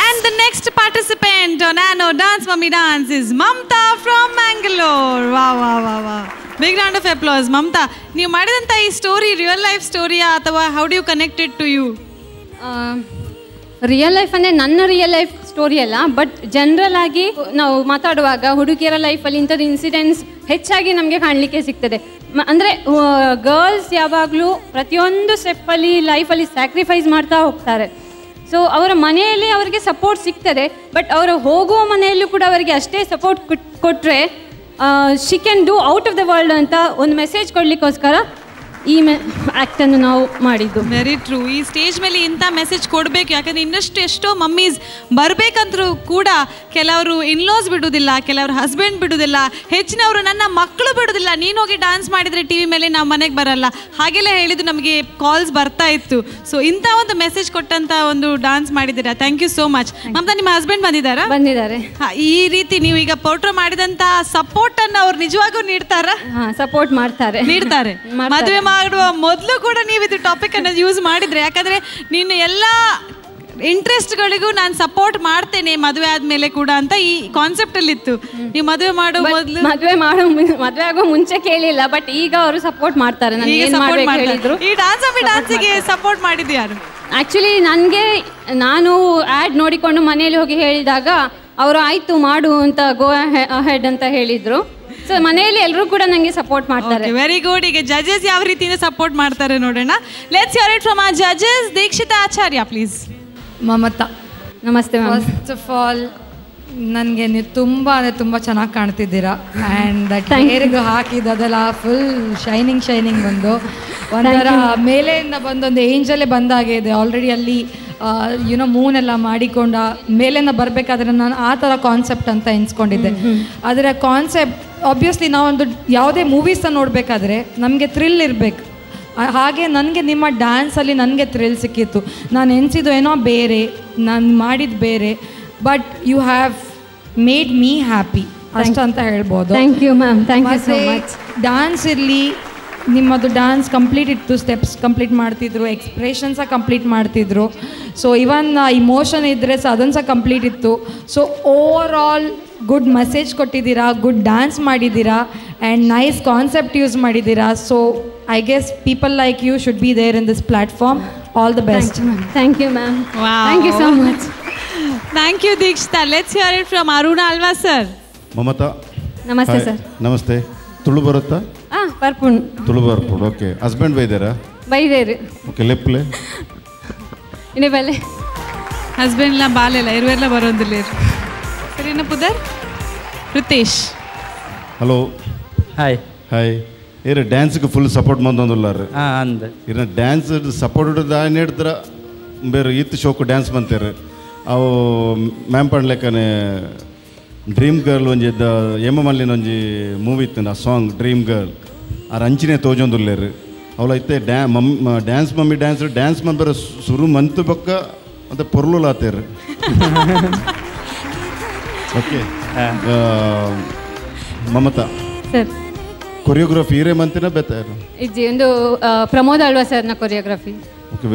And the next participant on Anno Dance Mummy Dance is Mamta from Mangalore. Wow, wow, wow, wow. Big round of applause, Mamta. ನೀವು ಮಾಡಿದಂತ ಈ story real life ಸ್ಟೋರಿಯಾ ಅಥವಾ how do you connect it to you? Real life ಅಂದರೆ ನನ್ನ real life story ಅಲ್ಲ, but general ಆಗಿ ನಾವು ಮಾತಾಡುವಾಗ ಹುಡುಗಿಯರ ಲೈಫಲ್ಲಿ ಇಂಥದ್ದು ಇನ್ಸಿಡೆಂಟ್ಸ್ ಹೆಚ್ಚಾಗಿ ನಮಗೆ ಕಾಣಲಿಕ್ಕೆ ಸಿಗ್ತದೆ. ಅಂದರೆ ಗರ್ಲ್ಸ್ ಯಾವಾಗಲೂ ಪ್ರತಿಯೊಂದು ಸ್ಟೆಪ್ಪಲ್ಲಿ ಲೈಫಲ್ಲಿ ಸ್ಯಾಕ್ರಿಫೈಸ್ ಮಾಡ್ತಾ ಹೋಗ್ತಾರೆ. ಸೊ ಅವರ ಮನೆಯಲ್ಲಿ ಅವರಿಗೆ ಸಪೋರ್ಟ್ ಸಿಗ್ತದೆ, ಬಟ್ ಅವರು ಹೋಗುವ ಮನೆಯಲ್ಲೂ ಕೂಡ ಅವರಿಗೆ ಅಷ್ಟೇ ಸಪೋರ್ಟ್ ಕೊಟ್ಟರೆ she can do out of the world ಅಂತ ಒಂದು ಮೆಸೇಜ್ ಕೊಡಲಿಕ್ಕೋಸ್ಕರ ಈ ಆ್ಯಕ್ಟನ್ನು ನಾವು ಮಾಡಿದ್ದು. Very true. ಈ ಸ್ಟೇಜ್ ಮೇಲೆ ಇಂಥ ಮೆಸೇಜ್ ಕೊಡಬೇಕು, ಯಾಕಂದರೆ ಇನ್ನಷ್ಟು ಎಷ್ಟೋ ಮಮ್ಮೀಸ್ ಬರಬೇಕಂದ್ರೂ ಕೂಡ ಕೆಲವರು ಇನ್ಲಾಸ್ ಬಿಡೋದಿಲ್ಲ, ಕೆಲವರು ಹಸ್ಬೆಂಡ್ ಬಿಡೋದಿಲ್ಲ, ಹೆಚ್ಚಿನವರು ನನ್ನ ಮಕ್ಕಳು ಬಿಡೋದಿಲ್ಲ, ನೀನು ಹೋಗಿ ಡಾನ್ಸ್ ಮಾಡಿದರೆ ಟಿ ವಿ ಮೇಲೆ ನಾವು ಮನೆಗೆ ಬರಲ್ಲ ಹಾಗೆಲ್ಲ ಹೇಳಿದ್ದು ನಮಗೆ ಕಾಲ್ಸ್ ಬರ್ತಾ ಇತ್ತು. ಸೊ ಇಂಥ ಒಂದು ಮೆಸೇಜ್ ಕೊಟ್ಟಂಥ ಒಂದು ಡಾನ್ಸ್ ಮಾಡಿದ್ದೀರಾ, thank you so much. Mamata, ನಿಮ್ಮ ಹಸ್ಬೆಂಡ್ ಬಂದಿದ್ದಾರಾ? ಬಂದಿದ್ದಾರೆ. ಈ ರೀತಿ ನೀವು ಈಗ ಪೋರ್ಟ್ರೋ ಮಾಡಿದಂಥ ಸಪೋರ್ಟನ್ನು ಅವ್ರು ನಿಜವಾಗೂ ನೀಡ್ತಾರಾ? ಹಾಂ, ಸಪೋರ್ಟ್ ಮಾಡ್ತಾರೆ, ನೀಡ್ತಾರೆ. ಮದುವೆ ಮಾಡುವ ಮೊದಲು ಕೂಡ ನೀವು ಇದು ಟಾಪಿಕ್ ಅನ್ನು ಯೂಸ್ ಮಾಡಿದ್ರೆ, ಯಾಕಂದ್ರೆ ನೀನು ಎಲ್ಲ ಇಂಟ್ರೆಸ್ಟ್ಗಳಿಗೂ ನಾನು ಸಪೋರ್ಟ್ ಮಾಡ್ತೇನೆ ಮದುವೆ ಆದ್ಮೇಲೆ ಕೂಡ ಅಂತ ಈ ಕಾನ್ಸೆಪ್ಟ್ ಅಲ್ಲಿ ಇತ್ತು. ನೀವು ಮದುವೆ ಮಾಡೋ ಮೊದಲು ಮದುವೆ ಆಗೋ ಮುಂಚೆ ಕೇಳಿಲ್ಲ, ಬಟ್ ಈಗ ಅವರು ಸಪೋರ್ಟ್ ಮಾಡ್ತಾರೆ. ನಾನು ಏನು ಮಾಡಬೇಕು ಹೇಳಿದ್ರು. ಈ ಡಾನ್ಸ್ ಅಮ್ಮಿ ಡಾನ್ಸಿಗೆ ಸಪೋರ್ಟ್ ಮಾಡಿದ್ದು ಯಾರು? ಆಕ್ಚುಲಿ ನನಗೆ, ನಾನು ಆ್ಯಡ್ ನೋಡಿಕೊಂಡು ಮನೆಯಲ್ಲಿ ಹೋಗಿ ಹೇಳಿದಾಗ ಅವರು ಆಯ್ತು ಮಾಡು ಅಂತ, ಗೋ ಅಹೆಡ್ ಅಂತ ಹೇಳಿದ್ರು. ಸೊ ಮನೆಯಲ್ಲಿ ಎಲ್ಲರೂ ಕೂಡ ನನಗೆ ಸಪೋರ್ಟ್ ಮಾಡ್ತಾರೆ. Very good. ಈಗ ಜಡ್ಜಸ್ ಯಾವ ರೀತಿಯಿಂದ ಸಪೋರ್ಟ್ ಮಾಡ್ತಾರೆ ನೋಡೋಣ. Let's hear it from our judges. Dikshita Acharya, please. Mamata, namaste ma'am. First of all ನನಗೆ ನೀವು ತುಂಬ ಅಂದರೆ ತುಂಬ ಚೆನ್ನಾಗಿ ಕಾಣ್ತಿದ್ದೀರಾ. ಆ್ಯಂಡ್ that ಹೇರ್ಗೆ ಹಾಕಿದ್ದು ಅದೆಲ್ಲ full shining shining ಬಂದು ಒಂಥರ ಮೇಲೆಯಿಂದ ಬಂದೊಂದು ಏಂಜಲೇ ಬಂದಾಗೆ ಇದೆ. ಆಲ್ರೆಡಿ ಅಲ್ಲಿ YONO Moon ಎಲ್ಲ ಮಾಡಿಕೊಂಡು ಮೇಲಿಂದ ಬರಬೇಕಾದ್ರೆ ನಾನು ಆ ಥರ ಕಾನ್ಸೆಪ್ಟ್ ಅಂತ ಎನ್ಸ್ಕೊಂಡಿದ್ದೆ. ಅದರ ಕಾನ್ಸೆಪ್ಟ್ ಆಬ್ವಿಯಸ್ಲಿ ನಾವೊಂದು ಯಾವುದೇ ಮೂವೀಸ್ನ ನೋಡಬೇಕಾದ್ರೆ ನಮಗೆ ಥ್ರಿಲ್ ಇರಬೇಕು. ಹಾಗೆ ನನಗೆ ನಿಮ್ಮ ಡ್ಯಾನ್ಸಲ್ಲಿ ನನಗೆ ಥ್ರಿಲ್ ಸಿಕ್ಕಿತ್ತು. ನಾನು ಎನಿಸಿದ್ದು ಏನೋ ಬೇರೆ, ನಾನು ಮಾಡಿದ್ದು ಬೇರೆ, but you have made me happy ಅಷ್ಟು ಅಂತ ಹೇಳ್ಬೋದು. Thank you ma'am, thank you so much. Dance ಇರಲಿ, ನಿಮ್ಮದು ಡ್ಯಾನ್ಸ್ ಕಂಪ್ಲೀಟ್ ಇತ್ತು, ಸ್ಟೆಪ್ಸ್ ಕಂಪ್ಲೀಟ್ ಮಾಡ್ತಿದ್ರು, ಎಕ್ಸ್ಪ್ರೆಷನ್ ಸಹ ಕಂಪ್ಲೀಟ್ ಮಾಡ್ತಿದ್ರು. ಸೊ ಇವನ್ ಇಮೋಷನ್ ಇದ್ದರೆ ಸಹ ಅದನ್ನು ಸಹ ಕಂಪ್ಲೀಟ್ ಇತ್ತು. So over all good message ಕೊಟ್ಟಿದ್ದೀರಾ, ಗುಡ್ ಡ್ಯಾನ್ಸ್ ಮಾಡಿದ್ದೀರಾ and nice concept use ಮಾಡಿದ್ದೀರಾ. So I guess people like you should be there in this platform. All the best. Thank you ma'am, thank you so much. Thank you Dikshita. Let's hear it from Arun Alva sir. Mamata namaste sir. Namaste. Tulu ಬರುತ್ತಾ? ಹಾಂ, ಬರ್ಪುಣ್. ತುಳು ಬರ್ಪುಣ್, okay. Husband ಬೈದಾರಾ? ಬೈದೇರು. Okay, ಲೆಪ್ಲೆ ಇನ್ನು ಬಲೆ ಹಸ್ಬೆಂಡ್ಲ ಬಾಲೆಲ್ಲ ಇರುವೆಲ್ಲ ಬರೋದಿಲ್ಲ. ಸರಿನಾ ಪುದರ್? ರಿತೇಶ್. ಹಲೋ. ಹಾಯ್. ಹಾಯ್. ಇರ ಡ್ಯಾನ್ಸ್ಗೆ ಫುಲ್ ಸಪೋರ್ಟ್ ಮಂದೊಂದುಲ್ಲಾರು. ಅಂದ ಇರ ಡ್ಯಾನ್ಸ್ ಸಪೋರ್ಟ್ ದಾನೇಡ್ದ್ರ ಬೇರೆ ಇತ್ತು ಶೋಕು ಡ್ಯಾನ್ಸ್ ಬಂತೇರು. ಅವು ಮ್ಯಾಮ್ ಪಣ್ಲೆಕ್ಕನೆ ಡ್ರೀಮ್ ಗರ್ಲ್ ಒಂಜಿ ಹೇಮ ಮಲ್ಲಿನ ಒಂಜಿ ಮೂವಿ ಇತ್ತು, ಆ song dream girl, ಆ ರಂಚಿನೇ ತೋಜೊಂದುಲ್ಲೇರು. ಅವಳ ಇತ್ತೆ ಡ್ಯಾ dance mummy dance dance ಮಂಬರ ಸುರು ಮಂತು ಬೊಕ್ಕ ಅಂತ ಪೊರ್ಲುಲಾತೇರು. ಓಕೆ ಮಮತಾ ಸರ್, ಕೊರಿಯೋಗ್ರಫಿ ಹೀರೆ ಮಂತಿನ ಬೆತ್ತಾರು ಇಜ್ಜಿ ಒಂದು ಪ್ರಮೋದ್ ಆಳ್ವಾ ಸರ್ನ choreography. Okay,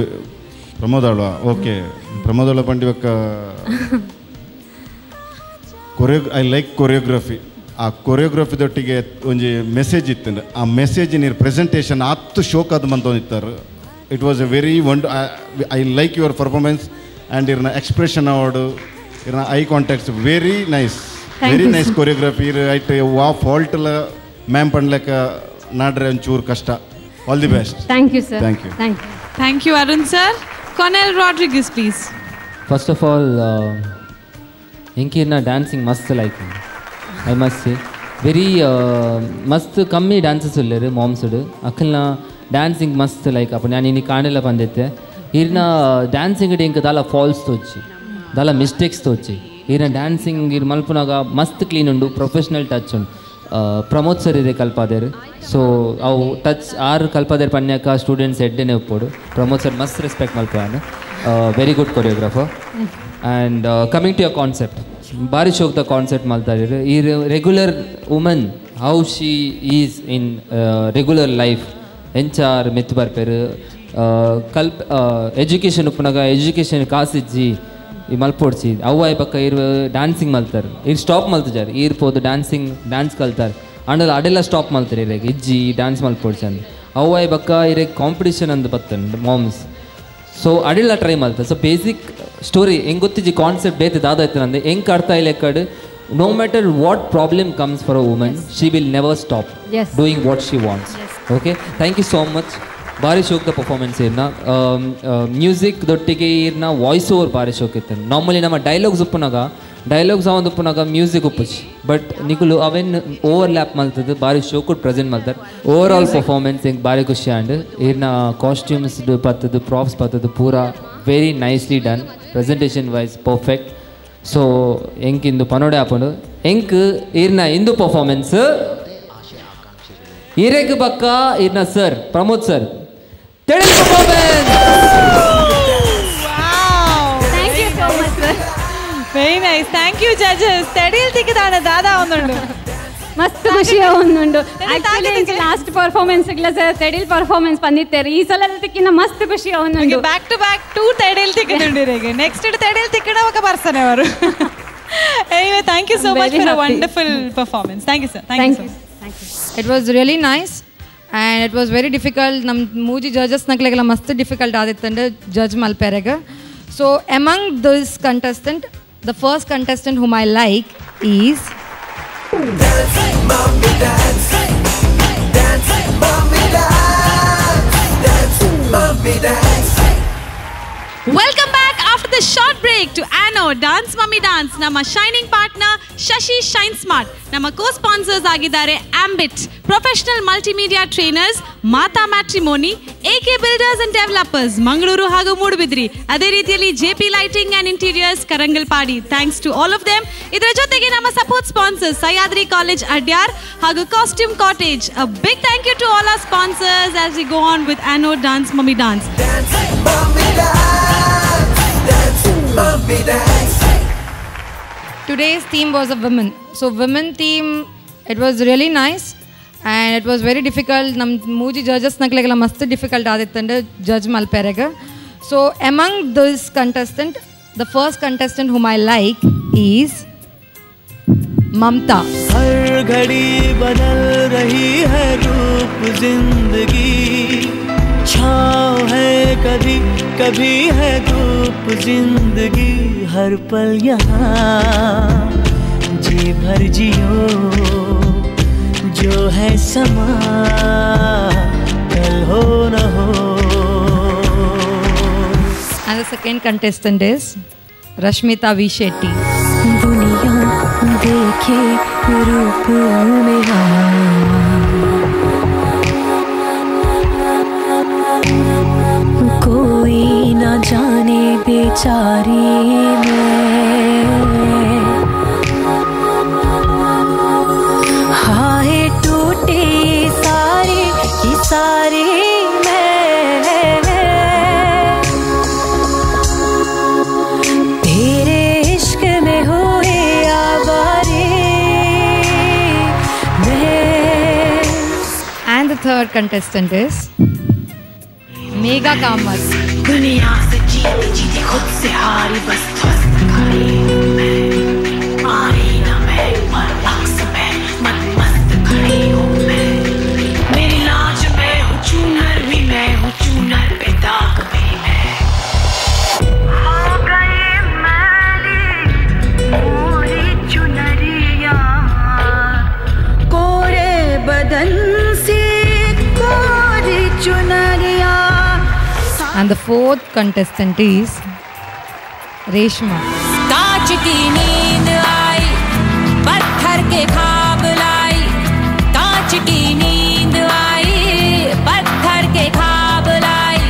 Pramod Alva. Okay, Pramod Alva ಪಂಡಿ ಬೊಕ್ಕ I like choreography. ಆ ಕೊರಿಯೋಗ್ರಫಿದೊಟ್ಟಿಗೆ ಒಂಜಿ ಮೆಸೇಜ್ ಇತ್ತು, ಆ ಮೆಸೇಜ್ ನೀರು ಪ್ರೆಸೆಂಟೇಷನ್ ಹತ್ತು ಶೋಕ್ ಅದು ಮಂತೊಂದಿತ್ತಾರೆ. It was a very wonder. I like your performance and ಇರ್ನ ಎಕ್ಸ್ಪ್ರೆಷನ್ ಅವಾರ್ಡು, ಇರ್ನ eye contacts very nice, very nice choreography. ಇರ್ ಐಟ್ ವಾ ಫಾಲ್ಟ್ ಎಲ್ಲ ಮ್ಯಾಮ್ ಪಣ್ಲೆಕ್ಕ ನಾಡ್ರೆ ಒಂಚೂರು ಕಷ್ಟ. All the best. Thank you sir. Thank you. Thank you Arun sir. Conel Rodrigues please. First of all ಎಂಕಿರ್ನ dancing ಮಸ್ತ್ like, I must say very ಮಸ್ತ್ ಕಮ್ಮಿ ಡ್ಯಾನ್ಸಸ್ ಉಲ್ಲೇರು ಮಾಮ್ಸ್ಡು ಅಕ್ಕಲ್ನ ಡ್ಯಾನ್ಸಿಂಗ್ ಮಸ್ತ್ ಲೈಕ್. ಅಪ್ಪ ನಾನು ಇನ್ನು ಕಾಣೆಲ್ಲ ಬಂದಿತ್ತೆ ಇರ್ನ ಡ್ಯಾನ್ಸಿಂಗ್ ಇಂಕ ದಾಲ ಫಾಲ್ಸ್ ತೋಚಿ, ದಾಲ ಮಿಸ್ಟೇಕ್ಸ್ ತೋಚಿ. ಇರ್ನ ಡ್ಯಾನ್ಸಿಂಗ್ ಇರ್ ಮಲ್ಪುನಾಗ ಮಸ್ತ್ ಕ್ಲೀನ್ ಉಂಡು, ಪ್ರೊಫೆಷ್ನಲ್ ಟಚ್ ಉಂಡು. ಪ್ರಮೋದ್ ಸರ್ ಇದೆ ಕಲ್ಪಾದೇರು, ಸೊ ಅವು ಟಚ್ ಆರು ಕಲ್ಪಾದೇರು ಪನ್ಯಾಕ ಸ್ಟೂಡೆಂಟ್ಸ್ ಎಡ್ಡೆನೆ ಒಪ್ಪೋಡು. ಪ್ರಮೋದ್ ಸರ್ ಮಸ್ತ್ respect ಮಲ್ಪಾನು, very good choreographer. And coming to your concept, ಬಾರಿ ಶೋಕ್ದ ಕಾನ್ಸೆಪ್ಟ್ ಮಲ್ತಾರೆ. ಈ regular woman how she is in regular life ಎಂಚಾರ್ ಮೆತ್ತು ಬರ್ಪೇರು ಕಲ್ಪ್ ಎಜುಕೇಷನ್ ಉಪ್ಪುನಾಗ ಎಜುಕೇಷನ್ ಕಾಸಿಜ್ಜಿ ಈ ಮಲ್ಪೊಡ್ಸಿ ಅವ್ವಾಯ್ ಪಕ್ಕ ಇರ್ ಡ್ಯಾನ್ಸಿಂಗ್ ಮಲ್ತಾರೆ. ಇರ್ ಸ್ಟಾಪ್ ಮಲ್ತಿದ್ದಾರೆ, ಈರ್ ಪೋದು ಡ್ಯಾನ್ಸಿಂಗ್ ಡ್ಯಾನ್ಸ್ ಕಲ್ತಾರೆ. ಆಂಡಲ ಅಡೆಲ್ಲ ಸ್ಟಾಪ್ ಮಲ್ತಾರೆ ಇರೇಗ ಇಜ್ಜಿ ಡ್ಯಾನ್ಸ್ ಮಲ್ಪೊಡ್ಸಿ ಅಂದ್ ಅವ್ವಾಯ್ ಬಕ್ಕ ಇರೇಗ ಕಾಂಪಿಟೇಷನ್ ಅಂದ್ ಬತ್ತನ್ ಮಾಮ್ಸ್. ಸೊ ಅಡೆಲ್ಲ ಟ್ರೈ ಮಲ್ತಾರೆ. So basic story ಹೆಂಗೆ ಗೊತ್ತಿಜ್ಜಿ ಕಾನ್ಸೆಪ್ಟ್ ಬೇತೆ ದಾದ ಇತ್ತು ನಂದು ಹೆಂಗೆ ಅರ್ಥ ಇಲ್ಲ ಕಡೆ. No matter what problem comes for a woman, she will never stop doing what she wants. Okay, thank you so much. ಬಾರಿ ಶೋಕ್ದ ಪರ್ಫಾರ್ಮೆನ್ಸ್ ಇರ್ನ ಮ್ಯೂಸಿಕ್ ದೊಟ್ಟಿಗೆ ಇರ್ನ ವಾಯ್ಸ್ ಓವರ್ ಬಾರಿ ಶೋಕ್ ಇತ್ತು. ನಾರ್ಮಲಿ ನಮ್ಮ ಡೈಲಾಗ್ಸ್ ಉಪ್ಪುನಾಗ ಡೈಲಾಗ್ಸ್ ಅವನ್ ಉಪ್ಪುನಾಗ ಮ್ಯೂಸಿಕ್ ಉಪ್ಪುಚಿ, ಬಟ್ ನಿಕುಲು ಅವೆನ್ ಓವರ್ ಲ್ಯಾಪ್ ಮಲ್ತದ್ದು ಬಾರಿ ಶೋಕ್ ಪ್ರೆಸೆಂಟ್ ಮಲ್ತಾರೆ. Over all performance ಹಿಂಗೆ ಬಾರಿ ಖುಷಿ ಆಂಡ್ ಇರ್ನ ಕಾಸ್ಟ್ಯೂಮ್ಸ್ ಪತ್ತದ್ದು ಪ್ರಾಪ್ಸ್ ಪತ್ತದ್ದು ಪೂರಾ very nicely done, presentation wise perfect. So ಎಂಕ್ ಇಂದು ಪನೋಡೆ ಆಪುಂಡು ಎಂಕ್ ಇರ್ನ ಇಂದು ಪರ್ಫಾರ್ಮೆನ್ಸ್ ಇರೆಗ್ ಬಕ್ಕ ಇರ್ನ sir Pramod sir ತೆಳಿ performance. Thank you so much sir, very nice. Thank you judges. ತೆಡಿಲ್ ತಿಕ್ಕಿದಾಣ ದಾದಾ ಒಂದುಂಡು ಮಸ್ತ್ ಖುಷಿ ಒಂದುಂಡು. Actually last performance ಇಲ್ಲ ಸರ್, ತೆಡಿಲ್ ಪರ್ಫಾರ್ಮೆನ್ಸ್ ಬಂದಿತ್ತೇರಿ ಈ ಸಲ ತಿಕ್ಕಿನ ಮಸ್ತ್ ಖುಷಿ ಒಂದುಂಡು. Back to back two ತೆಡಿಲ್ ತಿಕ್ಕಿದುಂಡು ಇರೆಗೆ ನೆಕ್ಸ್ಟ್ ತೆಡಿಲ್ ತಿಕ್ಕಿಡ ఒక ಪರ್ಸನ್ ಅವರು. Anyway, thank you so much for a wonderful performance. Thank you sir. Thank you. It was really nice and it was very difficult. ನಮ್ಮ ಮೂಜಿ ಜಡ್ಜಸ್ ನಕ್ಲೆಗೆಲ್ಲ ಮಸ್ತ್ ಡಿಫಿಕಲ್ಟ್ ಆದಿತ್ತಂಡೆ ಜಡ್ಜ್ ಮಲ್ಪೆರೆಗ್. So among this contestant, the first contestant whom I like is Dance, mommy, dance. Dance, mommy, dance. Dance, mommy, dance. Welcome back after the short break to Anode Dance Mummy Dance. ನಮ್ಮ shining partner Shashi Shine Smart. ನಮ್ಮ ಕೋ ಸ್ಪಾನ್ಸರ್ಸ್ ಆಗಿದ್ದಾರೆ Ambit professional multimedia trainers, Mata Matrimony, A K Builders and Developers Mangaluru ಹಾಗೂ ಮೂಡುಬಿದ್ರಿ, ಅದೇ ರೀತಿಯಲ್ಲಿ J P Lighting and Interiors Karangalpady. Thanks to all of them. ಇದರ ಜೊತೆಗೆ ನಮ್ಮ support sponsors Sahyadri College Adyar ಹಾಗೂ Costume Cottage. A big thank you to all our sponsors as we go on with Anno Dance Mummy Dance. Mummy dance. Today's theme was a women. So women theme, it was really nice and it was very difficult. Nam mooji judges naklegala mast difficult aadittande judge malperege. So among this contestant, the first contestant whom I like is Mamta. हर घड़ी बदल रही है रूप जिंदगी, छाँव है कभी कभी है धूप जिंदगी, हर पल यहाँ जी भर जियो, जो है समा कल हो न हो. And the second contestant is Rashmita V. Shetty. दुनिया देखे रूप मेरा, कोई ना जाने बेचारी मैं, हाय टूटे सारे की सारे मैं, तेरे इश्क में हुए आवारे मैं. And the third contestant is Megha Kamath. दुनिया से जीती जीती खुद से हारी, बस ध्वस्त खड़ी हूँ मैं, आईना में पर अक्स में मत मस्त खड़ी हूँ मैं, मेरी लाज में हूँ चूनर भी मैं हूँ, चूनर पे दाग भी मैं. हो गई मैली मोरी चुनरिया, कोरे बदन से कोरी चुनरिया. And the fourth contestant is Reshma. कांच की नींद आई, पत्थर के ख्वाब लाई, कांच की नींद आई, पत्थर के ख्वाब लाई,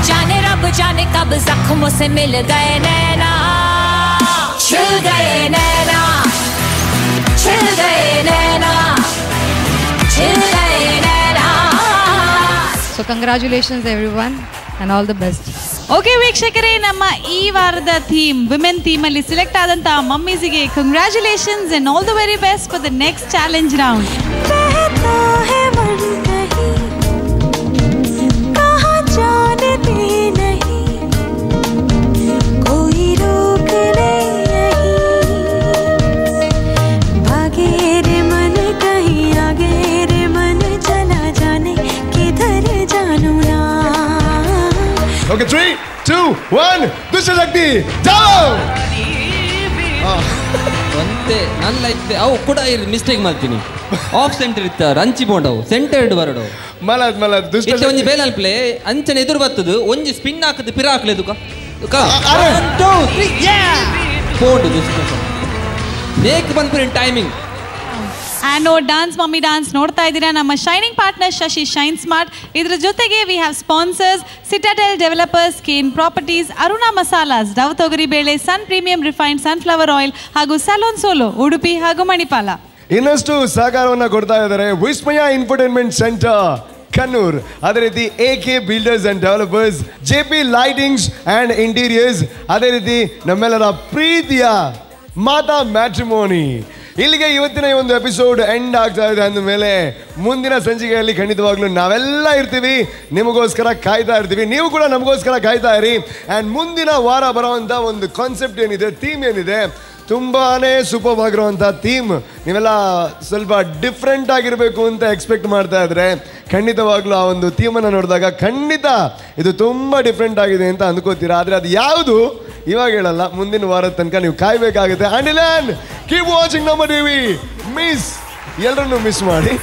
जाने रब जाने कब जख्मों से मिल गए नैना, छिल गए नैना, छिल गए नैना, छिल गए नैना. So congratulations everyone and all the best. Okay ವೀಕ್ಷಕರೇ, ನಮ್ಮ ಈ ವಾರದ ಥೀಮ್ ವಿಮೆನ್ ಥೀಮ್ ಅಲ್ಲಿ ಸೆಲೆಕ್ಟ್ ಆದಂತ ಮಮ್ಮೀಸಿಗೆ congratulations and all the very best for the next challenge round. Okay, 3, 2, 1, Dushashakti, down! ಒಂತೆ ನನ್ನ ಇತ್ತೆ ಅವು ಕೂಡ ಮಿಸ್ಟೇಕ್ ಮಾಡ್ತೀನಿ. ಆಫ್ ಸೆಂಟರ್ ಇತ್ತ ರಂಚಿ ಬೋಂಡವು ಸೆಂಟರ್ಡ್ ಬರಡು ಮಲದ್ ಮಲದ್ ದುಷ್ಟ ಇತ್ತೆ ಒಂಜಿ ಬೇಲಲ್ ಪ್ಲೇ ಅಂಚನೆ ಎದುರು ಬರ್ತದು ಒಂಜಿ ಸ್ಪಿನ್ ಹಾಕದು ಪಿರ ಹಾಕ್ಲೆ ದುಕ 1 2 3 ಯಾ ಬೋಂಡು ದುಷ್ಟ ಬೇಕ್ ಬಂದ್ಪುರಿ timing. Anno Dance Mummy Dance ನೋಡ್ತಾ ಇದ್ದೀರಾ. ನಮ್ಮ shining partner Shashi Shine Smart. ಇದರ ಜೊತೆಗೆ we have sponsors Citadel Developers, Kane Properties, Aruna Masalas, Dove ತೊಗರಿ ಬೇಳೆ, Sun Premium refined sunflower oil ಹಾಗೂ ಸಲೂನ್ ಸೋಲೋ ಉಡುಪಿ ಹಾಗೂ ಮಣಿಪಾಲ. ಇನ್ನಷ್ಟು ಸಹಕಾರವನ್ನು ಕೊಡ್ತಾ ಇದ್ದಾರೆ ವಿಸ್ಮಯ ಇನ್ಫರ್ಟೈನ್ಮೆಂಟ್ ಸೆಂಟರ್ ಕನ್ನೂರ್, ಅದೇ ರೀತಿ A K Builders and Developers, J P Lightings and Interiors, ಅದೇ ರೀತಿ ನಮ್ಮೆಲ್ಲರ ಪ್ರೀತಿಯ ಮಾತಾ ಮ್ಯಾಟ್ರಿಮೋನಿ. ಇಲ್ಲಿಗೆ ಇವತ್ತಿನ ಈ ಒಂದು ಎಪಿಸೋಡ್ ಎಂಡ್ ಆಗ್ತಾ ಇದೆ ಅಂದಮೇಲೆ ಮುಂದಿನ ಸಂಚಿಕೆಯಲ್ಲಿ ಖಂಡಿತವಾಗ್ಲೂ ನಾವೆಲ್ಲ ಇರ್ತೀವಿ, ನಿಮಗೋಸ್ಕರ ಕಾಯ್ತಾ ಇರ್ತೀವಿ, ನೀವು ಕೂಡ ನಮಗೋಸ್ಕರ ಕಾಯ್ತಾ ಇರಿ. ಆ್ಯಂಡ್ ಮುಂದಿನ ವಾರ ಬರೋವಂಥ ಒಂದು ಕಾನ್ಸೆಪ್ಟ್ ಏನಿದೆ, ಥೀಮ್ ಏನಿದೆ, ತುಂಬಾ ಸೂಪರ್ ಆಗಿರುವಂಥ ಥೀಮ್. ನೀವೆಲ್ಲ ಸ್ವಲ್ಪ ಡಿಫ್ರೆಂಟ್ ಆಗಿರಬೇಕು ಅಂತ ಎಕ್ಸ್ಪೆಕ್ಟ್ ಮಾಡ್ತಾ ಇದ್ರೆ ಖಂಡಿತವಾಗ್ಲೂ ಆ ಒಂದು ಥೀಮನ್ನು ನೋಡಿದಾಗ ಖಂಡಿತ ಇದು ತುಂಬ ಡಿಫ್ರೆಂಟ್ ಆಗಿದೆ ಅಂತ ಅಂದ್ಕೋತೀರಾ. ಆದರೆ ಅದು ಯಾವುದು ಇವಾಗ ಹೇಳಲ್ಲ, ಮುಂದಿನ ವಾರದ ತನಕ ನೀವು ಕಾಯಬೇಕಾಗುತ್ತೆ. And keep watching Namma TV. Miss ಎಲ್ಲರನ್ನೂ ಮಿಸ್ ಮಾಡಿ.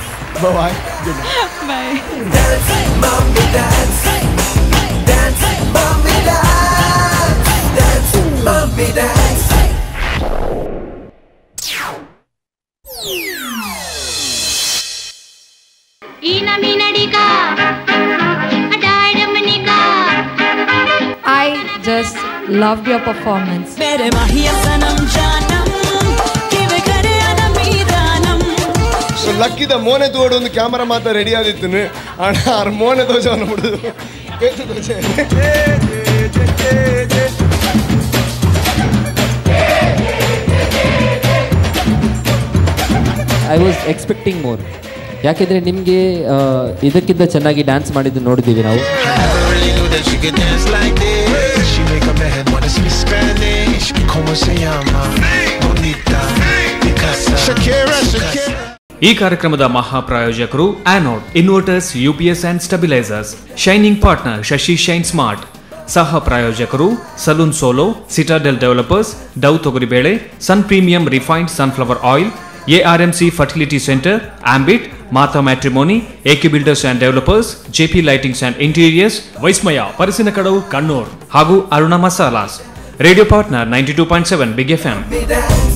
Bye, good bye. Dance, mommy, dance. Dance, mommy, dance. Mummy Dance. I just loved your performance. So ಲಕ್ಕಿದ ಮೋನೆ ತೋಡು ಒಂದು ಕ್ಯಾಮರಾ ಮಾತ್ರ ರೆಡಿ ಆದಿತ್ತು ಅಣ್ಣ ಆರ್ ಮೋನೆ ದೋಷವನ್ನು ಬಿಡುದು dosa. I was expecting more. ಯಾಕೆಂದರೆ ನಿಮಗೆ ಇದಕ್ಕಿಂತ ಚೆನ್ನಾಗಿ ಡ್ಯಾನ್ಸ್ ಮಾಡಿದ್ದು ನೋಡಿದ್ದೀವಿ ನಾವು. ಈ ಕಾರ್ಯಕ್ರಮದ ಮಹಾಪ್ರಾಯೋಜಕರು Anode inverters, UPS and stabilisers, shining partner Shashi shine smart, ಸಹ ಪ್ರಾಯೋಜಕರು salon solo, citadel developers, Dove ತೊಗರಿಬೇಳೆ, Sun premium refined sunflower oil, ARMC fertility centre, Ambit, Matha matrimony, AK builders and developers, JP lightings and interiors, Vismaya Parassinikkadavu Kannur ಹಾಗೂ Aruna masalas. Radio partner 92.7 big FM. Dance.